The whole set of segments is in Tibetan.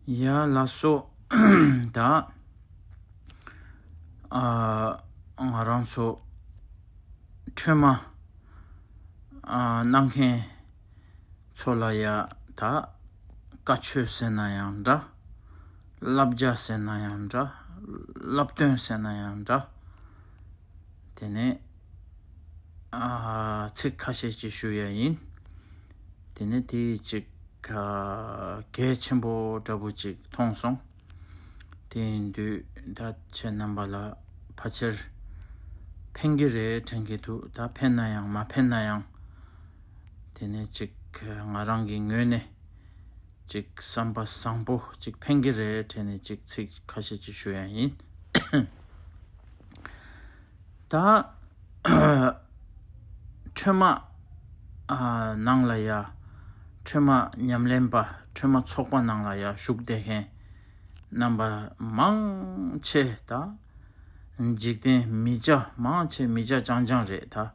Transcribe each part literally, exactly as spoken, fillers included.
ཡ་ལགས་སོ། ད་ཨ་ང་རང་ཚོ་ཁྲོས་མ་ཨ་གནང་མཁན་ཚོ་ལ་ཡ་ད་བཀའ་ཆོས་ཟེར་ན་ཡང་འདྲ། བསླབ་བྱ་ཟེར་ན་ཡང་འདྲ། བསླབ་སྟོན་ཟེར་ན་ཡང་འདྲ། དེ་ནས་ཨ་ཚིག་ཁ་ཤས་ཅིག་ཞུ་ཡ་ཡིན། དེ་ནས་དེ་ཅིག་གལ་ཆེན་པོ་འདྲ་པོ་ཅིག་མཐོང་སོང་། དེ་ཡིན་དུས་ད་ཁྱེད་རྣམ་པ་ལ་ཕལ་ཆེར་ཕན་གྱི་རེད་དྲན་གྱི་འདུག་ད་ཕན་ན་ཡང་མ་ཕན་ན་ཡང་། དེ་ནས་ཅིག་ང་རང་གི་ངོས་ནས་ཅིག་བསམ་པ་བཟང་པོ་ཅིག་ཕན་གྱི་རེད་དྲན་ནས་ཅིག་ཚིག་ཁ་ཤས་ཅིག་ཞུ་ཡ་ཡིན། ད་ཁྲོས་མ་ཨ་ནང་ལ་ཡ། ཁྲོས་མ་ཉམས་ལེན་པ། ཁྲོས་མ་ཚོགས་པ་ནང་ལ་ཡ་བཞུགས་བསྡད་མཁན་རྣམ་པ་མང་ཆེ་ད་འཇིག་རྟེན་མི་སྐྱ་མང་ཆེ་མི་སྐྱ་རྐྱང་རྐྱང་རེད་ད།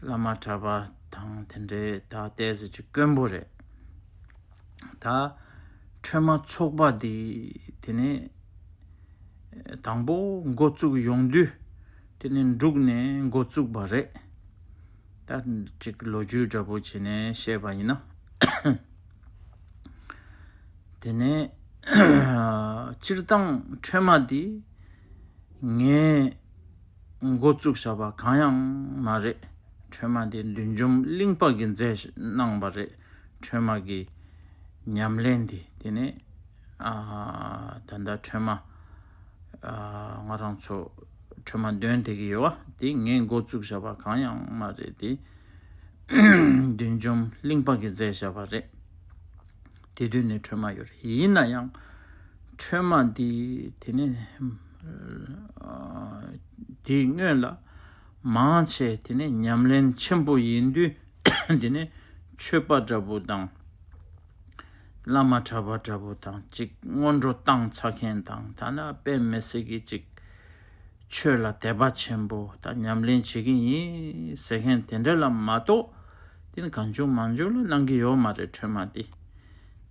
བླ་མ་གྲྭ་པ་དང་དེ་འདྲའི་ད་ཏོག་ཙམ་ཅིག་དཀོན་པོ་རེད། ད་ཁྲོས་མ་ཚོགས་པ་འདི་དེ་ནས་དང་པོ་འགོ་བཙུགས་ཡོང་དུས་དེ་ནས་འབྲུག་ནས་འགོ་བཙུགས་པ་རེད། ད་ཅིག་ལོ་རྒྱུས་འདྲ་པོ་བྱས་ནས་བཤད་པ་ཡིན་ན། དེ་ནས་སྤྱིར་བཏང་ཁྲོས་མ་འདི་ངས་འགོ་བཙུགས་བྱ་བ་གང་ཡང་མ་རེད། ཁྲོས་མ་འདི་བདུད་འཇོམས་གླིང་པ་གིས་མཛད་གནང་བ་རེད། ཁྲོས་མ་གི་ཉམས་ལེན་འདི་དེ་ནས་ཨ་ད་ལྟ་ཁྲོས་མ་ཨ་ང་རང་ཚོ་ཁྲོས་མ་འདོན་བསྡད་ཀྱི་ཡོད་པ་དེ་ངས་འགོ་བཙུགས་བྱ་བ་གང་ཡང་མ་རེད་དེ། བདུད་འཇོམས་གླིང་པ་གིས་མཛད་བྱ་བ་རེད། དེ་དུས་ནས་ཁྲོས་མ་ཡོད་རེད། ཡིན་ན་ཡང་ཁྲོས་མ་འདི་དེ་ནས་ཨ་དེའི་སྔོན་ལ་མང་ཆེ་དེ་ནས་ཉམས་ལེན་ཆེན་པོ་ཡིན་དུས་དེ་ནས་ཆོས་པ་འདྲ་པོ་དང་བླ་མ་གྲྭ་པ་འདྲ་པོ་དང་ཅིག་སྔོན་འགྲོ་བཏང་ཚར་མཁན་དང་ད་ནི་དཔེ་མི་སྲིད་ཀྱི་ཅིག་ཆོས་ལ་དད་པ་ཆེན་པོ་ད་ཉམས་ལེན་བྱེད་ཀྱི་ཡིན་ཟེར་མཁན་དེ་འདྲ་ལ་མ་གཏོགས་དེ་ནི་གང་བྱུང་མང་བྱུང་ལ་གནང་གི་ཡོད་མ་རེད། ཁྲོས་མ་འདི་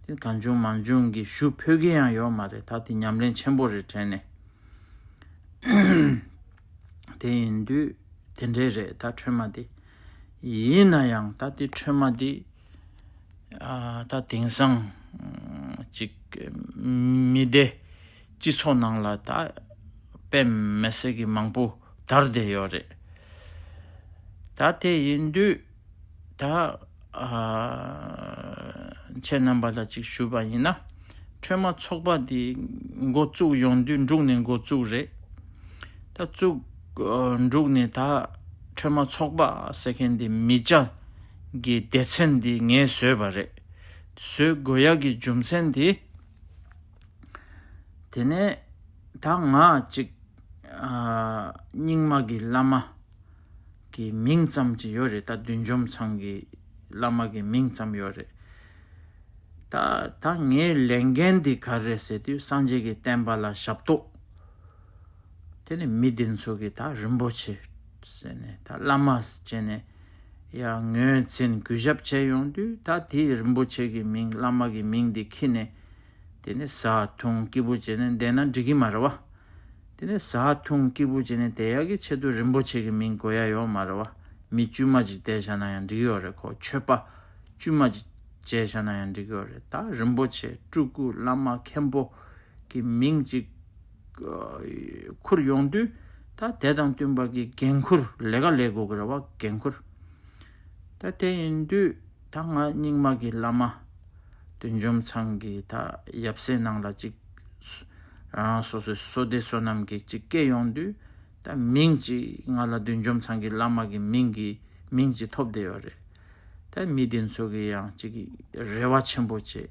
དེ་གང་བྱུང་མང་བྱུང་གི་ཞུ་ཕོད་ཀྱི་ཡང་ཡོད་མ་རེད། ད་དེ་ཉམས་ལེན་ཆེན་པོ་རེད་དྲན་ནས། དེ་ཡིན་དུས་དེ་འདྲའི་རེད་ད་ཁྲོས་མ་དེ། ཡིན་ན་ཡང་ད་དེ་ཁྲོས་མ་དེ་ཨ་ད་དེང་སང་ཅིག་མི་སྡེ་སྤྱི་ཚོགས་ནང་ལ་ད་དཔེ་མི་སྲིད་ཀྱི་མང་པོ་དར་བསྡད་ཡོད་རེད། ད་དེ་ཡིན་དུས་ད་ཨ་ཁྱེད་རྣམ་པ་ལ་ཅིག་ཞུས་པ་ཡིན་ན། ཁྲོས་མ་ཚོགས་པ་འདི་འགོ་བཙུགས་ཡོང་དུས་འབྲུག་ནས་འགོ་བཙུགས་རེད། ད་བཙུགས་ཨ་འབྲུག་ནས་ད་ཁྲོས་མ་ཚོགས་པ་ཟེར་མཁན་འདི་མི་སྐྱ་གི་སྡེ་ཚན་འདི་ངས་བཟོས་པ་རེད། བཟོས་དགོས་ཡག་གི་རྒྱུ་མཚན་འདི། དེ་ནས་ད་ང་ཅིག་ཨ་རྙིང་མ་གི་བླ་མ་གི་མིང་ཙམ་ཅིག་ཡོད་རེད། ད་བདུད་འཇོམས་ཚང་གི་བླ་མ་གི་མིང་ཙམ་ཡོད་རེད། ད་ད་ངའི་ལས་འགན་འདི་ག་རེ་རེད་ཟེར་དུས་སངས་རྒྱས་ཀྱི་བསྟན་པ་ལ་ཞབས་ཏོག་དེ་ནས་མི་འདི་ཚོ་གི་ད་རིན་པོ་ཆེ་ཟེར་ནས་ད་བླ་མ་ཟེར་ནས་ཡ་ངོས་འཛིན་གུས་ཞབས་བྱས་ཡོང་དུས་ད་དེའི་རིན་པོ་ཆེ་གི་མིང་བླ་མ་གི་མིང་འདི་ཁྱེར་ནས་དེ་ནས་ཟ་འཐུང་སྐྱིད་པོ་བྱས་ནས་བསྡད་ན་འགྲིག་གི་མ་རེད་བ། དེ་ནས་ཟ་འཐུང་སྐྱིད་པོ་བྱས་ནས་བསྡད་ཡག་གི་ཆེད་དུ་རིན་པོ་ཆེ་གི་མིང་དགོས་ཡ་ཡོད་མ་རེད་བ། མི་དཀྱུས་མ་ཅིག་བསྡད་བཞག་ན་ཡང་འགྲིག་གི་ཡོད་རེད། ཁོ་ཆོས་པ་དཀྱུས་མ་ཅིག་བྱས་བཞག་ན་ཡང་འགྲིག་གི་ཡོད་རེད། ད་རིན་པོ་ཆེ་སྤྲུལ་སྐུ་བླ་མ་མཁན་པོ་གི་མིང་ཅིག་ཁུར་ཡོང་དུས་ད་དེ་དང་བསྟུན་པ་གི་འགན་ཁུར་ལས་ཀ་ལས་དགོས་ཀྱི་རེད་བ། འགན་ཁུར། ད་དེ་ཡིན་དུས་ད་ང་རྙིང་མ་གི་བླ་མ་བདུད་འཇོམས་ཚང་གི་ད་ཡབ་སྲས་ནང་ལ་ཅིག་རང་རང་སོ་སོའི་བསོད་བདེ་བསོད་ནམས་ཀྱི་ཅིག་སྐྱེས་ཡོང་དུས་ད་མིང་ཅིག་ང་ལ་བདུད་འཇོམས་ཚང་གི་བླ་མ་གི་མིང་གི་མིང་ཅིག་ཐོབ་བསྡད་ཡོད་རེད། ད་མི་དེ་ཚོ་གི་ཡང་ཅིག་རེ་བ་ཆེན་པོ་བྱེད།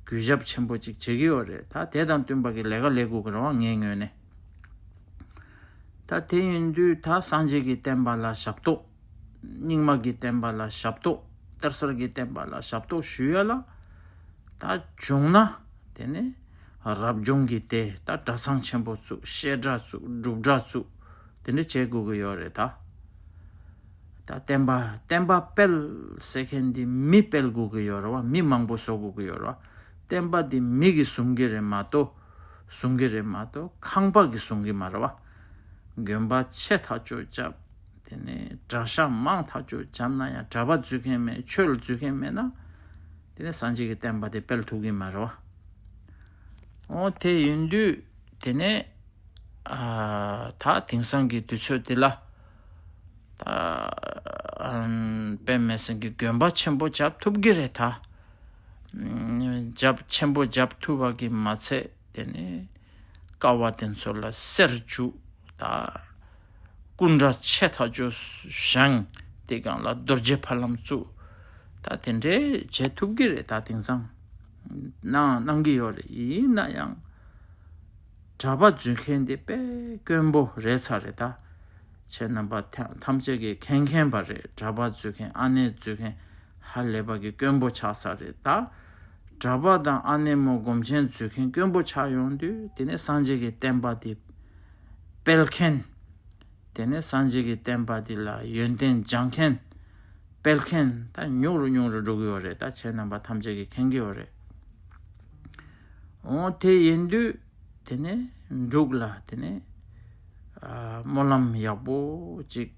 གུས་ཞབས་ཆེན་པོ་ཅིག་བྱེད་ཀྱི་ཡོད་རེད། ད་དེ་དང་བསྟུན་པ་གི་ལས་ཀ་ལས་དགོས་ཀྱི་རེད་བ་ངའི་ངོས་ནས། ད་དེ་ཡིན་དུས་ད་སངས་རྒྱས་ཀྱི་བསྟན་པ་ལ་ཞབས་ཏོག་རྙིང་མ་གི་བསྟན་པ་ལ་ཞབས་ཏོག་གཏེར་གསར་གྱི་བསྟན་པ་ལ་ཞབས་ཏོག་ཞུ་ཡ་ལ། ད་བྱུང་ན་དེ་ནས་རབ་བྱུང་གི་དེ་ད་གྲྭ་ཚང་ཆེན་པོ་བཙུགས། བཤད་གྲྭ་བཙུགས། སྒྲུབ་གྲྭ་བཙུགས། དེ་འདྲ་བྱེད་དགོས་ཀྱི་ཡོད་རེད་ད། ད་བསྟན་པ་བསྟན་པ་སྤེལ་ཟེར་མཁན་འདི་མི་སྤེལ་དགོས་ཀྱི་ཡོད་རེད་བ། མི་མང་པོ་བཟོ་དགོས་ཀྱི་ཡོད་རེད་བ། བསྟན་པ་འདི་མི་གིས་བཟུང་གི་རེད་མ་གཏོགས། བཟུང་གི་རེད་མ་གཏོགས་ཁང་པ་གིས་བཟུང་གི་མ་རེད་བ། དགོན་པ་ཆེ་ཐག་ཆོད་བརྒྱབ། དེ་ནས་གྲྭ་ཤག་མང་ཐག་ཆོད་བརྒྱབ་ན་ཡང་གྲྭ་པ་འཛུལ་མཁན་མེད། ཆོས་ལ་འཛུལ་མཁན་མེད་ན། དེ་ནས་སངས་རྒྱས་ཀྱི་བསྟན་པ་དེ་སྤེལ་ཐུབ་ཀྱི་མ་རེད་བ། འོ་དེ་ཡིན་དུས་དེ་ནས་ཨ་ད་དེང་སང་གི་དུས་ཚོད་འདི་ལ། ད་ཨམ་དཔེ་མི་སྲིད་ཀྱི་དགོན་པ་ཆེན་པོ་བརྒྱབ་ཐུབ་ཀྱི་རེད་ད། ཨམ་བརྒྱབ་ཆེན་པོ་བརྒྱབ་ཐུབ་པ་གི་མ་ཚད་དེ་ནས་ཀ་བ་དེ་ཚོ་ལ་གསེར་བྱུག་ད། སྐུ་འདྲ་ཆེ་ཐག་ཆོད་བཞེངས། དེ་སྒང་ལ་རྡོ་རྗེ་ཕ་ལམ་བཙུགས། ད་དེ་འདྲའི་བྱེད་ཐུབ་ཀྱི་རེད། ད་དེང་སང་གནང་གནང་གི་ཡོད་རེད། ཡིན་ན་ཡང་གྲྭ་པ་འཛུལ་མཁན་དེ་དཔེ་དཀོན་པོ་རེད་ཚར་རེད་ད། ཁྱེད་རྣམ་པ་ཐམས་ཅད་ཀྱིས་མཁྱེན་མཁྱེན་པ་རེད། གྲྭ་པ་འཛུལ་མཁན་ཨ་ནེ་འཛུལ་མཁན་ཧ་ལས་པ་གི་དཀོན་པོ་ཆགས་ཚར་རེད་ད། གྲྭ་པ་དང་ཨ་ནེ་མོ་སྒོམ་ཆེན་འཛུལ་མཁན་དཀོན་པོ་ཆགས་ཡོང་དུས་དེ་ནས་སངས་རྒྱས་ཀྱི་བསྟན་པ་དེ་སྤེལ་མཁན། དེ་ནས་སངས་རྒྱས་ཀྱི་བསྟན་པ་འདི་ལ་ཡོན་ཏན་སྦྱང་མཁན། སྤེལ་མཁན་ད་ཉུང་རུ་ཉུང་རུ་འགྲོ་གི་ཡོད་རེད། ད་ཁྱེད་རྣམ་པ་ཐམས་ཅད་ཀྱིས་མཁྱེན་གྱི་ཡོད་རེད། འོ་དེ་ཡིན་དུས་དེ་ནས་འབྲུག་ལ་དེ་ནས་ཨ་སྨོན་ལམ་ཡག་པོ་ཅིག་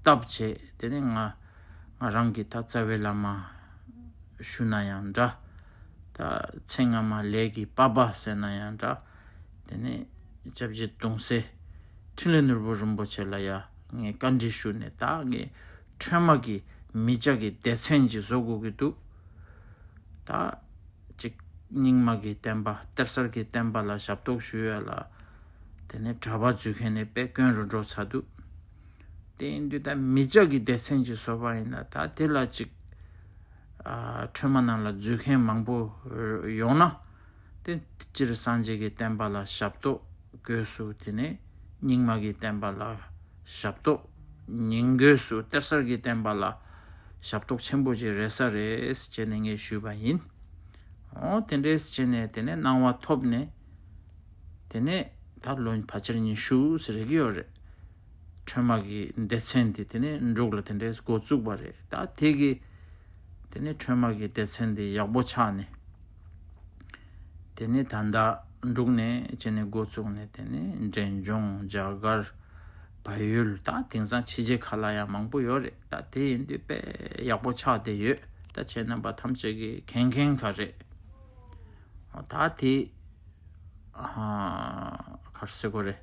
བཏབ་བྱས། དེ་ནས་ང་ང་རང་གི་ད་རྩ་བའི་བླ་མ་ཞུ་ན་ཡང་འདྲ། ད་མཚན་སྔ་མ་ལས་ཀྱི་པ་པ་ཟེར་ན་ཡང་འདྲ། དེ་ནས་སྐྱབས་རྗེ་གདུང་སྲས་འཕྲིན་ལས་ནོར་བུ་རིན་པོ་ཆེ་ལ་ཡ་ངས་བཀའ་འདྲི་ཞུས་ནས། ད་ངས་ཁྲོས་མ་གི་མི་སྐྱ་གི་སྡེ་ཚན་ཅིག་བཟོ་དགོས་ཀྱི་འདུག་ད་ཅིག་རྙིང་མ་གི་བསྟན་པ་གཏེར་གསར་གྱི་བསྟན་པ་ལ་ཞབས་ཏོག་ཞུ་ཡ་ལ། དེ་ནས་གྲྭ་པ་འཛུལ་མཁན་ནས་དཔེ་དཀོན་རུ་འགྲོ་ཚར་འདུག་དེ་ཡིན་དུས་ད་མི་སྐྱ་གི་སྡེ་ཚན་ཅིག་བཟོ་བ་ཡིན་ན། ད་དེ་ལ་ཅིག་ཨ་ཁྲོས་མ་ནང་ལ་འཛུལ་མཁན་མང་པོ་ཡོང་ན། དེ་སྤྱིར་སངས་རྒྱས་ཀྱི་བསྟན་པ་ལ་ཞབས་ཏོག་དགོས་སུ། དེ་ནས་རྙིང་མ་གི་བསྟན་པ་ལ་ཞབས་ཏོག་ཉིན་དགོས་སུ། གཏེར་གསར་གྱི་བསྟན་པ་ལ་ཞབས་ཏོག་ཆེན་པོ་ཅིག་རེད་ས་རེད་ཅེས་ནས་ངས་ཞུས་པ་ཡིན། འོ་དེ་འདྲས་བྱས་ནས་དེ་ནས་གནང་བ་ཐོབ་ནས། དེ་ནས་ད་ལོ་ཕལ་ཆེར་ཉི་ཤུ་ཙམ་རེད་ཀྱི་ཡོད་རེད། ཁྲོས་མ་གི་སྡེ་ཚན་དེ་དེ་ནས་འབྲུག་ལ་དེ་འདྲས་འགོ་བཙུགས་པ་རེད། ད་དེ་གི་དེ་ནས་ཁྲོས་མ་གི་སྡེ་ཚན་དེ་ཡག་པོ་ཆགས་ནས། དེ་ནས་ད་ལྟ་འབྲུག་ནས་བྱས་ནས་འགོ་བཙུགས་ནས། དེ་ནས་འབྲས་ལྗོངས་རྒྱ་གར་བལ་ཡུལ། ད་དེང་སང་ཕྱི་རྒྱལ་ཁག་ལ་ཡང་མང་པོ་ཡོད་རེད། ད་དེ་ཡིན་དུས་དཔེ་ཡག་པོ་ཆགས་བསྡད་ཡོད། ད་ཁྱེད་རྣམ་པ་ཐམས་ཅད་ཀྱིས་མཁྱེན་མཁྱེན་ག་རེད། ད་དེ་ཨ་ག་རེ་ཟེར་དགོས་རེད།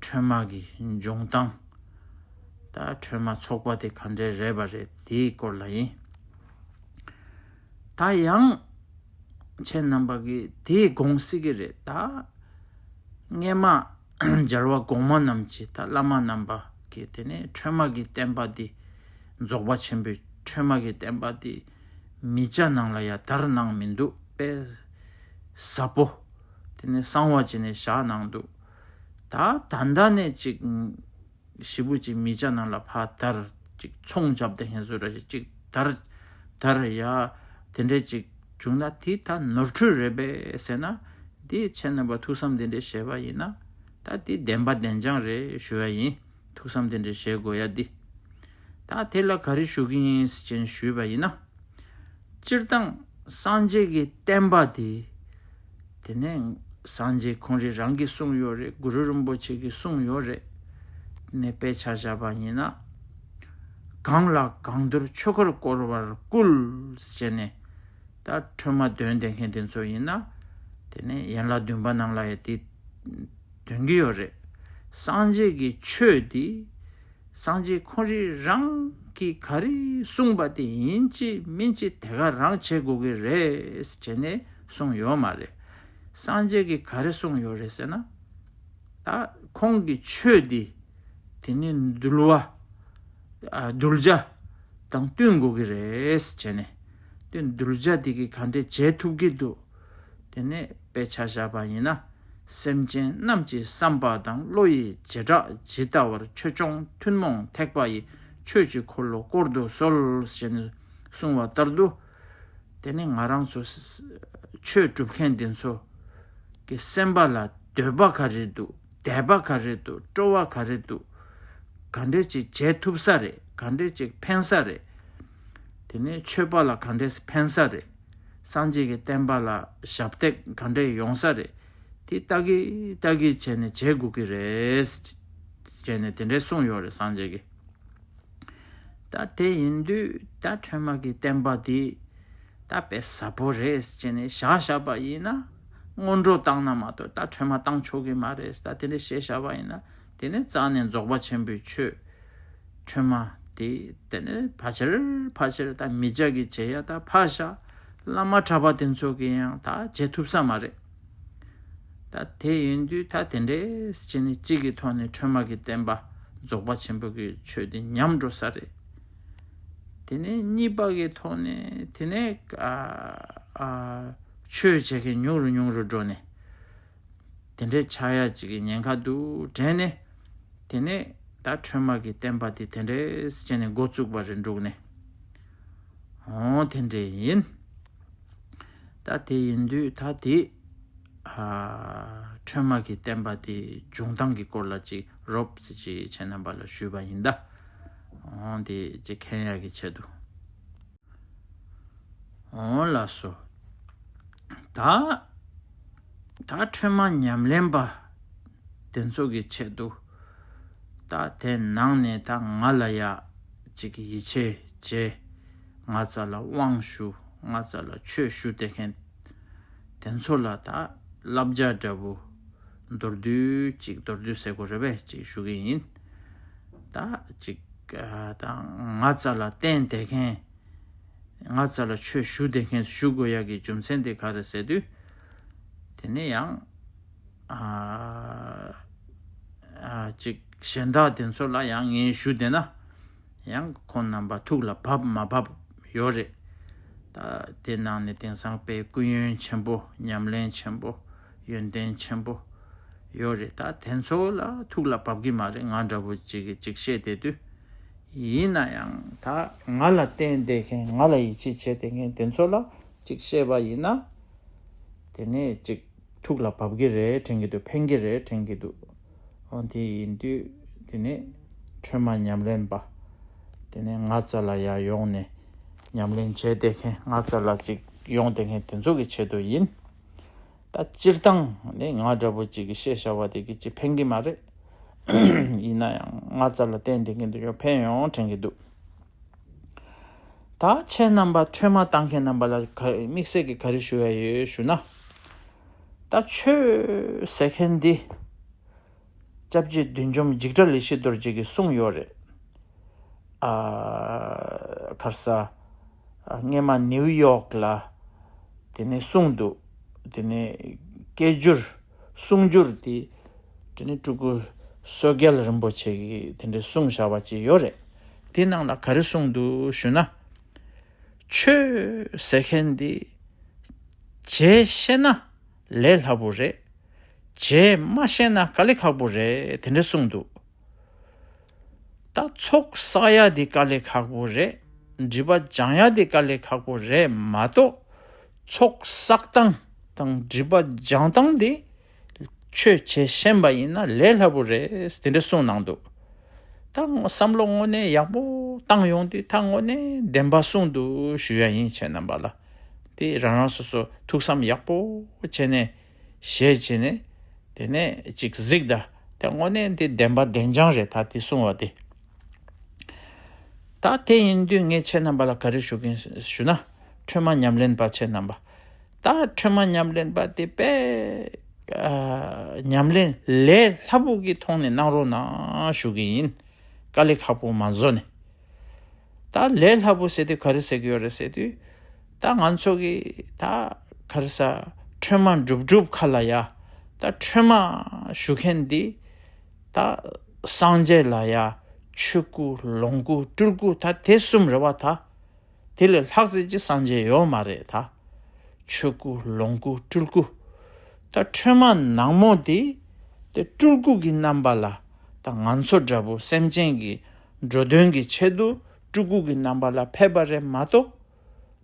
ཁྲོས་མ་གི་འབྱུང་སྟངས། ད་ཁྲོས་མ་ཚོགས་པ་དེ་ག་འདྲས་རེད་པ་རེད། དེའི་སྐོར་ལ་ཡིན། ད་ཡང་ཁྱེད་རྣམ་པ་གིས་དེ་དགོངས་སྲིད་ཀྱི་རེད། ད་སྔས་མ་རྒྱལ་བ་གོང་མ་རྣམས་ཀྱིས། ད་བླ་མ་རྣམ་པ་གིས་དེ་ནས་ཁྲོས་མ་གི་བསྟན་པ་འདི་རྫོགས་པ་ཆེན་པོའི་ཁྲོས་མ་གི་བསྟན་པ་འདི་མི་སྐྱ་ནང་ལ་ཡ་དར་གནང་མི་འདུག་དཔེ་ཟབ་པོ་དེ་ནས་གསང་བ་བྱས་ནས་བཞག་གནང་འདུག་ད་ད་ལྟ་ནས་ཅིག་ཞེ་པོ་ཅིག་མི་སྐྱ་ནང་ལ་ཕར་དར། ཅིག་ཚོང་རྒྱབ་དེ་ཧན་སོ་ར་ཞིག་ཅིག་དར་དར་ཡ་དེ་འདྲས་ཅིག་བྱུང་ན། དེ་ད་ནོར་འཁྲུལ་རེད་པས་ཟེར་ན། དེ་ཁྱེད་རྣམ་པ་ཐུགས་བསམ་དེ་འདྲས་བཞེས་པ་ཡིན་ན། ད་དེ་བདེན་པ་བདེན་རྐྱང་རེད་ཞུ་ཡ་ཡིན། ཐུགས་བསམ་དེ་འདྲས་བཞེས་དགོས་ཡ་འདི། ད་དེ་ལ་ག་རེ་ཞུ་གི་ཡིན་ཟེར་ཞུས་པ་ཡིན་ན། སྤྱིར་བཏང་སངས་རྒྱས་ཀྱི་བསྟན་པ་དེ། དེ་ནས་སངས་རྒྱས་ཁོང་རང་རང་གིས་གསུངས་ཡོད་རེད། གུ་རུ་རིན་པོ་ཆེ་གིས་གསུངས་ཡོད་རེད། དེ་ནས་དཔེ་ཆ་བཞག་པ་ཡིན་ན། གང་ལ་གང་འདུལ་ཆོས་འཁོར་བསྐོར་བར་བསྐུལ་ཟེར་ནས། ད་ཁྲོས་མ་འདོན་བསྡད་མཁན་དེ་ཚོ་ཡིན་ན། དེ་ནས་ཡན་ལག་བདུན་པ་ནང་ལ་ཡང་དེ་འདོན་གྱི་ཡོད་རེད། སངས་རྒྱས་ཀྱི་ཆོས་འདི་སངས་རྒྱས་ཁོང་རང་རང་གིས་ག་རེ་གསུངས་པ་དེ་ཡིན་གཅིག་མིན་གཅིག་དེ་ག་རང་བྱེད་དགོས་ཀྱི་རེད་ཟེར་ནས་གསུངས་ཡོད་མ་རེད། སངས་རྒྱས་ཀྱིས་ག་རེ་གསུངས་ཡོད་རེད་ཟེར་ན། ད་ཁོང་གི་ཆོས་འདི་དེ་ནི་འདུལ་བ། ཨ་གདུལ་བྱ་དང་བསྟུན་དགོས་ཀྱི་རེད་ཟེར་ནས། དེ་གདུལ་བྱ་དེ་གིས་ག་འདྲས་བྱེད་ཐུབ་ཀྱི་འདུག་དེ་ནས་དཔེ་ཆ་བཞག་པ་ཡིན་ན། སེམས་ཅན་རྣམས་ཀྱི་བསམ་པ་དང་། བློ་ཡི་བྱེ་བྲག་ཇི་ལྟ་བར། ཆོས་སྐྱོང་ཐུན་མོང་ཐེག་པ་ཡི། ཆོས་ཀྱི་འཁོར་ལོ་བསྐོར་དུ་གསོལ་ཞེས་ནས་གསུངས་པ་ལྟར་དུ། དེ་ནས་ང་རང་ཚོ་ཆོས་སྒྲུབ་མཁན་འདི་ཚོ་གི་སེམས་པ་ལ་འདོད་པ་ག་རེ་འདུག་དད་པ་ག་རེ་འདུག་སྤྲོ་བ་ག་རེ་འདུག་ག་འདྲས་ཅིག་བྱེད་ཐུབ་ས་རེད། ག་འདྲས་ཅིག་ཕན་ས་རེད། དེ་ནས་ཆོས་པ་ལ་ག་འདྲས་ཕན་ས་རེད། སངས་རྒྱས་ཀྱི་བསྟན་པ་ལ་ཞབས་འདེགས་ག་འདྲས་ཡོང་ས་རེད། དེ་ལྟ་གི་ལྟ་གི་བྱས་ནས་བྱེད་དགོས་ཀྱི་རེད་ཟེར་ནས་དེ་འདྲས་གསུངས་ཡོད་རེད་སངས་རྒྱས་ཀྱིས། ད་དེ་ཡིན་དུས་ད་ཁྲོས་མ་གི་བསྟན་པ་དེ་ད་དཔེ་ཟབ་པོ་རེད་ཟེར་ནས་བཞག་བཞག་པ་ཡིན་ན། སྔོན་འགྲོ་བཏང་ན་མ་གཏོགས་ད་ཁྲོས་མ་བཏང་ཆོག་གི་མ་རེད། ད་དེ་འདྲས་བཤད་བཞག་པ་ཡིན་ན། དེ་ནས་རྩ་ནས་རྫོགས་པ་ཆེན་པོའི་ཆོས་ཁྲོས་མ་དེ་དེ་ནས་ཕལ་ཆེར་ཕལ་ཆེར་ད་མི་སྐྱ་གི་བྱེད་ཡ་ད་ཕར་བཞག་བླ་མ་གྲྭ་པ་དེ་ཚོ་གིས་ཡང་ད་བྱེད་ཐུབ་ས་མ་རེད། ད་དེ་ཡིན་དུས་ད་དེ་འདྲས་བྱས་ནས་གཅིག་གི་ཐོག་ནས་ཁྲོས་མ་གི་བསྟན་པ་རྫོགས་པ་ཆེན་པོ་གི་ཆོས་དེ་ཉམས་འགྲོ་ས་རེད། དེ་ནས་གཉིས་པ་གི་ཐོག་ནས་དེ་ནས་ཨ་ཨ་ཆོས་བྱེད་མཁན་ཉུང་རུ་ཉུང་རུ་འགྲོ་ནས། དེ་འདྲའི་ཆགས་ཡ་ཅིག་གི་ཉེན་ཁ་འདུག་དྲན་ནས། དེ་ནས་ད་ཁྲོས་མ་གི་བསྟན་པ་དེ་དེ་འདྲས་བྱས་ནས་འགོ་བཙུགས་པ་རེད་འདུག་ནས། འོ་དེ་འདྲས་ཡིན། ད་དེ་ཡིན་དུས་ད་དེ་ཨ་ཁྲོས་མ་གི་བསྟན་པ་དེ་བྱུང་སྟངས་ཀྱི་སྐོར་ལ་ཅིག་རོབ་ཙམ་ཅིག་ཁྱེད་རྣམ་པ་ལ་ཞུས་པ་ཡིན་ད། འོ་དེ་ཅིག་མཁྱེན་ཡ་གི་ཆེད་དུ། འོ་ལགས་སོ། ད་ད་ཁྲོས་མ་ཉམས་ལེན་པ་དེ་ཚོ་གི་ཆེད་དུ། ད་དེ་ནང་ནས་ད་ང་ལ་ཡ་ཅིག་ཡིད་ཆེས་བྱེད། ང་རྩ་ལ་དབང་ཞུ། ང་རྩ་ལ་ཆོས་ཞུ་བསྡད་མཁན་དེ་ཚོ་ལ་ད་བསླབ་བྱ་འདྲ་བོ་མདོར་བསྡུས་ཅིག་མདོར་བསྡུས་ཟེར་དགོས་རེད་པས་ཅིག་ཞུ་གི་ཡིན། ད་ཅིག་ད་ང་རྩ་ལ་བརྟེན་བསྡད་མཁན། ང་རྩ་ལ་ཆོས་ཞུ་བསྡད་མཁན་ཞུ་དགོས་ཡག་གི་རྒྱུ་མཚན་དེ་ག་རེ་ཟེར་དུས། དེ་ནས་ཡང་ཨ་ཨ་ཅིག་གཞན་དག་དེ་ཚོ་ལ་ཡང་ངས་ཞུ་བསྡད་ན། ཡང་ཁོང་རྣམ་པ་ཐུགས་ལ་བབས་མ་བབས་ཡོད་རེད། ད་དེ་ནང་ནས་དེང་སང་དཔེ་སྐུ་ཡོན་ཆེན་པོ་ཉམས་ལེན་ཆེན་པོ་ཡོན་ཏན་ཆེན་པོ་ཡོད་རེད། ད་དེ་ཚོ་ལ་ཐུགས་ལ་བབས་ཀྱི་མ་རེད། ང་འདྲ་བོ་ཅིག་གིས་ཅིག་བཤད་བསྡད་དུས། ཡིན་ན་ཡང་ད་ང་ལ་བརྟེན་བསྡད་མཁན་ང་ལ་ཡིད་ཆེས་བྱེད་བསྡད་མཁན་དེ་ཚོ་ལ་ཅིག་བཤད་པ་ཡིན་ན། དེ་ནས་ཅིག་ཐུགས་ལ་བབས་ཀྱི་རེད་དྲན་གྱི་འདུག་ཕན་གྱི་རེད་དྲན་གྱི་འདུག་འོ་དེ་ཡིན་དུས་དེ་ནས་ཁྲོས་མ་ཉམས་ལེན་པ། དེ་ནས་ང་རྩ་ལ་ཡར་ཡོང་ནས་ཉམས་ལེན་བྱས་བསྡད་མཁན་ང་རྩ་ལ་ཅིག་ཡོང་བསྡད་མཁན་དེ་ཚོ་གི་ཆེད་དུ་ཡིན། ད་སྤྱིར་བཏང་ནས་ང་འདྲ་བོ་ཅིག་གིས་བཤད་བཞག་པ་དེ་གི་ཅིག་ཕན་གྱི་མ་རེད། ཡིན་ན་ཡང་ང་རྩ་ལ་བརྟེན་བསྡད་མཁན་དེ་ཚོ་ཕན་ཡོང་དྲན་གྱི་འདུག་ད་ཁྱེད་རྣམ་པ་ཁྲོས་མ་བཏང་མཁན་རྣམ་པ་ལ་ག་དམིགས་བསལ་གྱི་ག་རེ་ཞུ་ཡ་ཡོད་ཞུ་ན། ད་ཆོས་ཟེར་མཁན་འདི་སྐྱབས་རྗེ་བདུད་འཇོམས་འཇིགས་བྲལ་ཡེ་ཤེས་རྡོ་རྗེ་གིས་གསུངས་ཡོད་རེད། ཨ་ག་རེ་ཟ། ཨ་སྔས་མ་ནིའུ་ཡོག་ལ་དེ་ནས་གསུངས་འདུག་དེ་ནས་སྐད་སྒྱུར་གསུང་སྒྱུར་དེ་དེ་ནས་སྤྲུལ་སྐུ་བསོད་རྒྱལ་རིན་པོ་ཆེ་གིས་དེ་འདྲའི་གསུངས་བཞག་པ་ཅིག་ཡོད་རེད། དེའི་ནང་ལ་ག་རེ་གསུངས་འདུག་ཞུ་ན། ཆོས་ཟེར་མཁན་འདི་བྱས་ཤེས་ན་ལས་སླ་པོ་རེད། བྱས་མ་ཤེས་ན་དཀའ་ལས་ཁག་པོ་རེད་དེ་འདྲ་གསུངས་འདུག་ད་ཚོགས་བསགས་ཡ་འདི་དཀའ་ལས་ཁག་པོ་རེད། སྒྲིབ་པ་སྦྱང་ཡ་འདི་དཀའ་ལས་ཁག་པོ་རེད་མ་གཏོགས། ཚོགས་བསགས་སྟངས་དང་སྒྲིབ་པ་སྦྱང་སྟངས་འདི་ཆོས་བྱས་ཤེས་པ་ཡིན་ན་ལས་སླ་པོ་རེད་དེ་འདྲ་གསུངས་གནང་འདུག་ད་བསམ་བློ་དངོས་གནས་ཡག་པོ་བཏང་ཡོང་དུས་ད་དངོས་གནས་བདེན་པ་གསུངས་འདུག་ཞུ་ཡ་ཡིན་ཁྱེད་རྣམ་པ་ལ། དེ་རང་རང་སོ་སོ་ཐུགས་བསམ་ཡག་པོ་བྱས་ནས་བཞེས་བྱས་ནས་དེ་ནས་ཅིག་གཟིགས་ད། དེ་དངོས་གནས་འདི་བདེན་པ་བདེན་རྐྱང་རེད་ད་དེ་གསུངས་པ་དེ། ད་དེ་ཡིན་དུས་ངས་ཁྱེད་རྣམ་པ་ལ་ག་རེ་ཞུ་གིན་ཞུ་ན། ཁྲོས་མ་ཉམས་ལེན་པ་ཁྱེད་རྣམ་པ། ད་ཁྲོས་མ་ཉམས་ལེན་པ་དེ་དཔེ་ཨ་ཉམས་ལེན་ལས་སླ་པོ་གི་ཐོག་ནས་གནང་རོགས་གནང་ཞུ་གི་ཡིན། དཀའ་ལས་ཁག་པོ་མ་བཟོ་ནས། ད་ལས་སླ་པོ་ཟེར་དུས་ག་རེ་ཟེར་གི་ཡོད་རེད་ཟེར་དུས། ད་ང་ཚོ་གི་ད་ག་རེ་ཟ། ཁྲོས་མ་སྒྲུབ་སྒྲུབ་ཁ་ལ་ཡ། ད་ཁྲོས་མ་ཞུ་མཁན་འདི། ད་སངས་རྒྱས་ལ་ཡ། ཆོས་སྐུ་ལོངས་སྐུ་སྤྲུལ་སྐུ་ད་དེ་གསུམ་རེད་བ་ད། དེ་ལས་ལྷག་ཙམ་ཅིག་སངས་རྒྱས་ཡོད་མ་རེད་ད། ཆོས་སྐུ་ལོངས་སྐུ་སྤྲུལ་སྐུ། ད་ཁྲོས་མ་ནག་མོ་དེ། དེ་སྤྲུལ་སྐུ་གི་རྣམ་པ་ལ། ད་ང་ཚོ་འདྲ་པོ་སེམས་ཅན་གྱི་འགྲོ་དོན་གྱི་ཆེད་དུ་སྤྲུལ་སྐུ་གི་རྣམ་པ་ལ་ཕེབས་པ་རེད་མ་གཏོགས།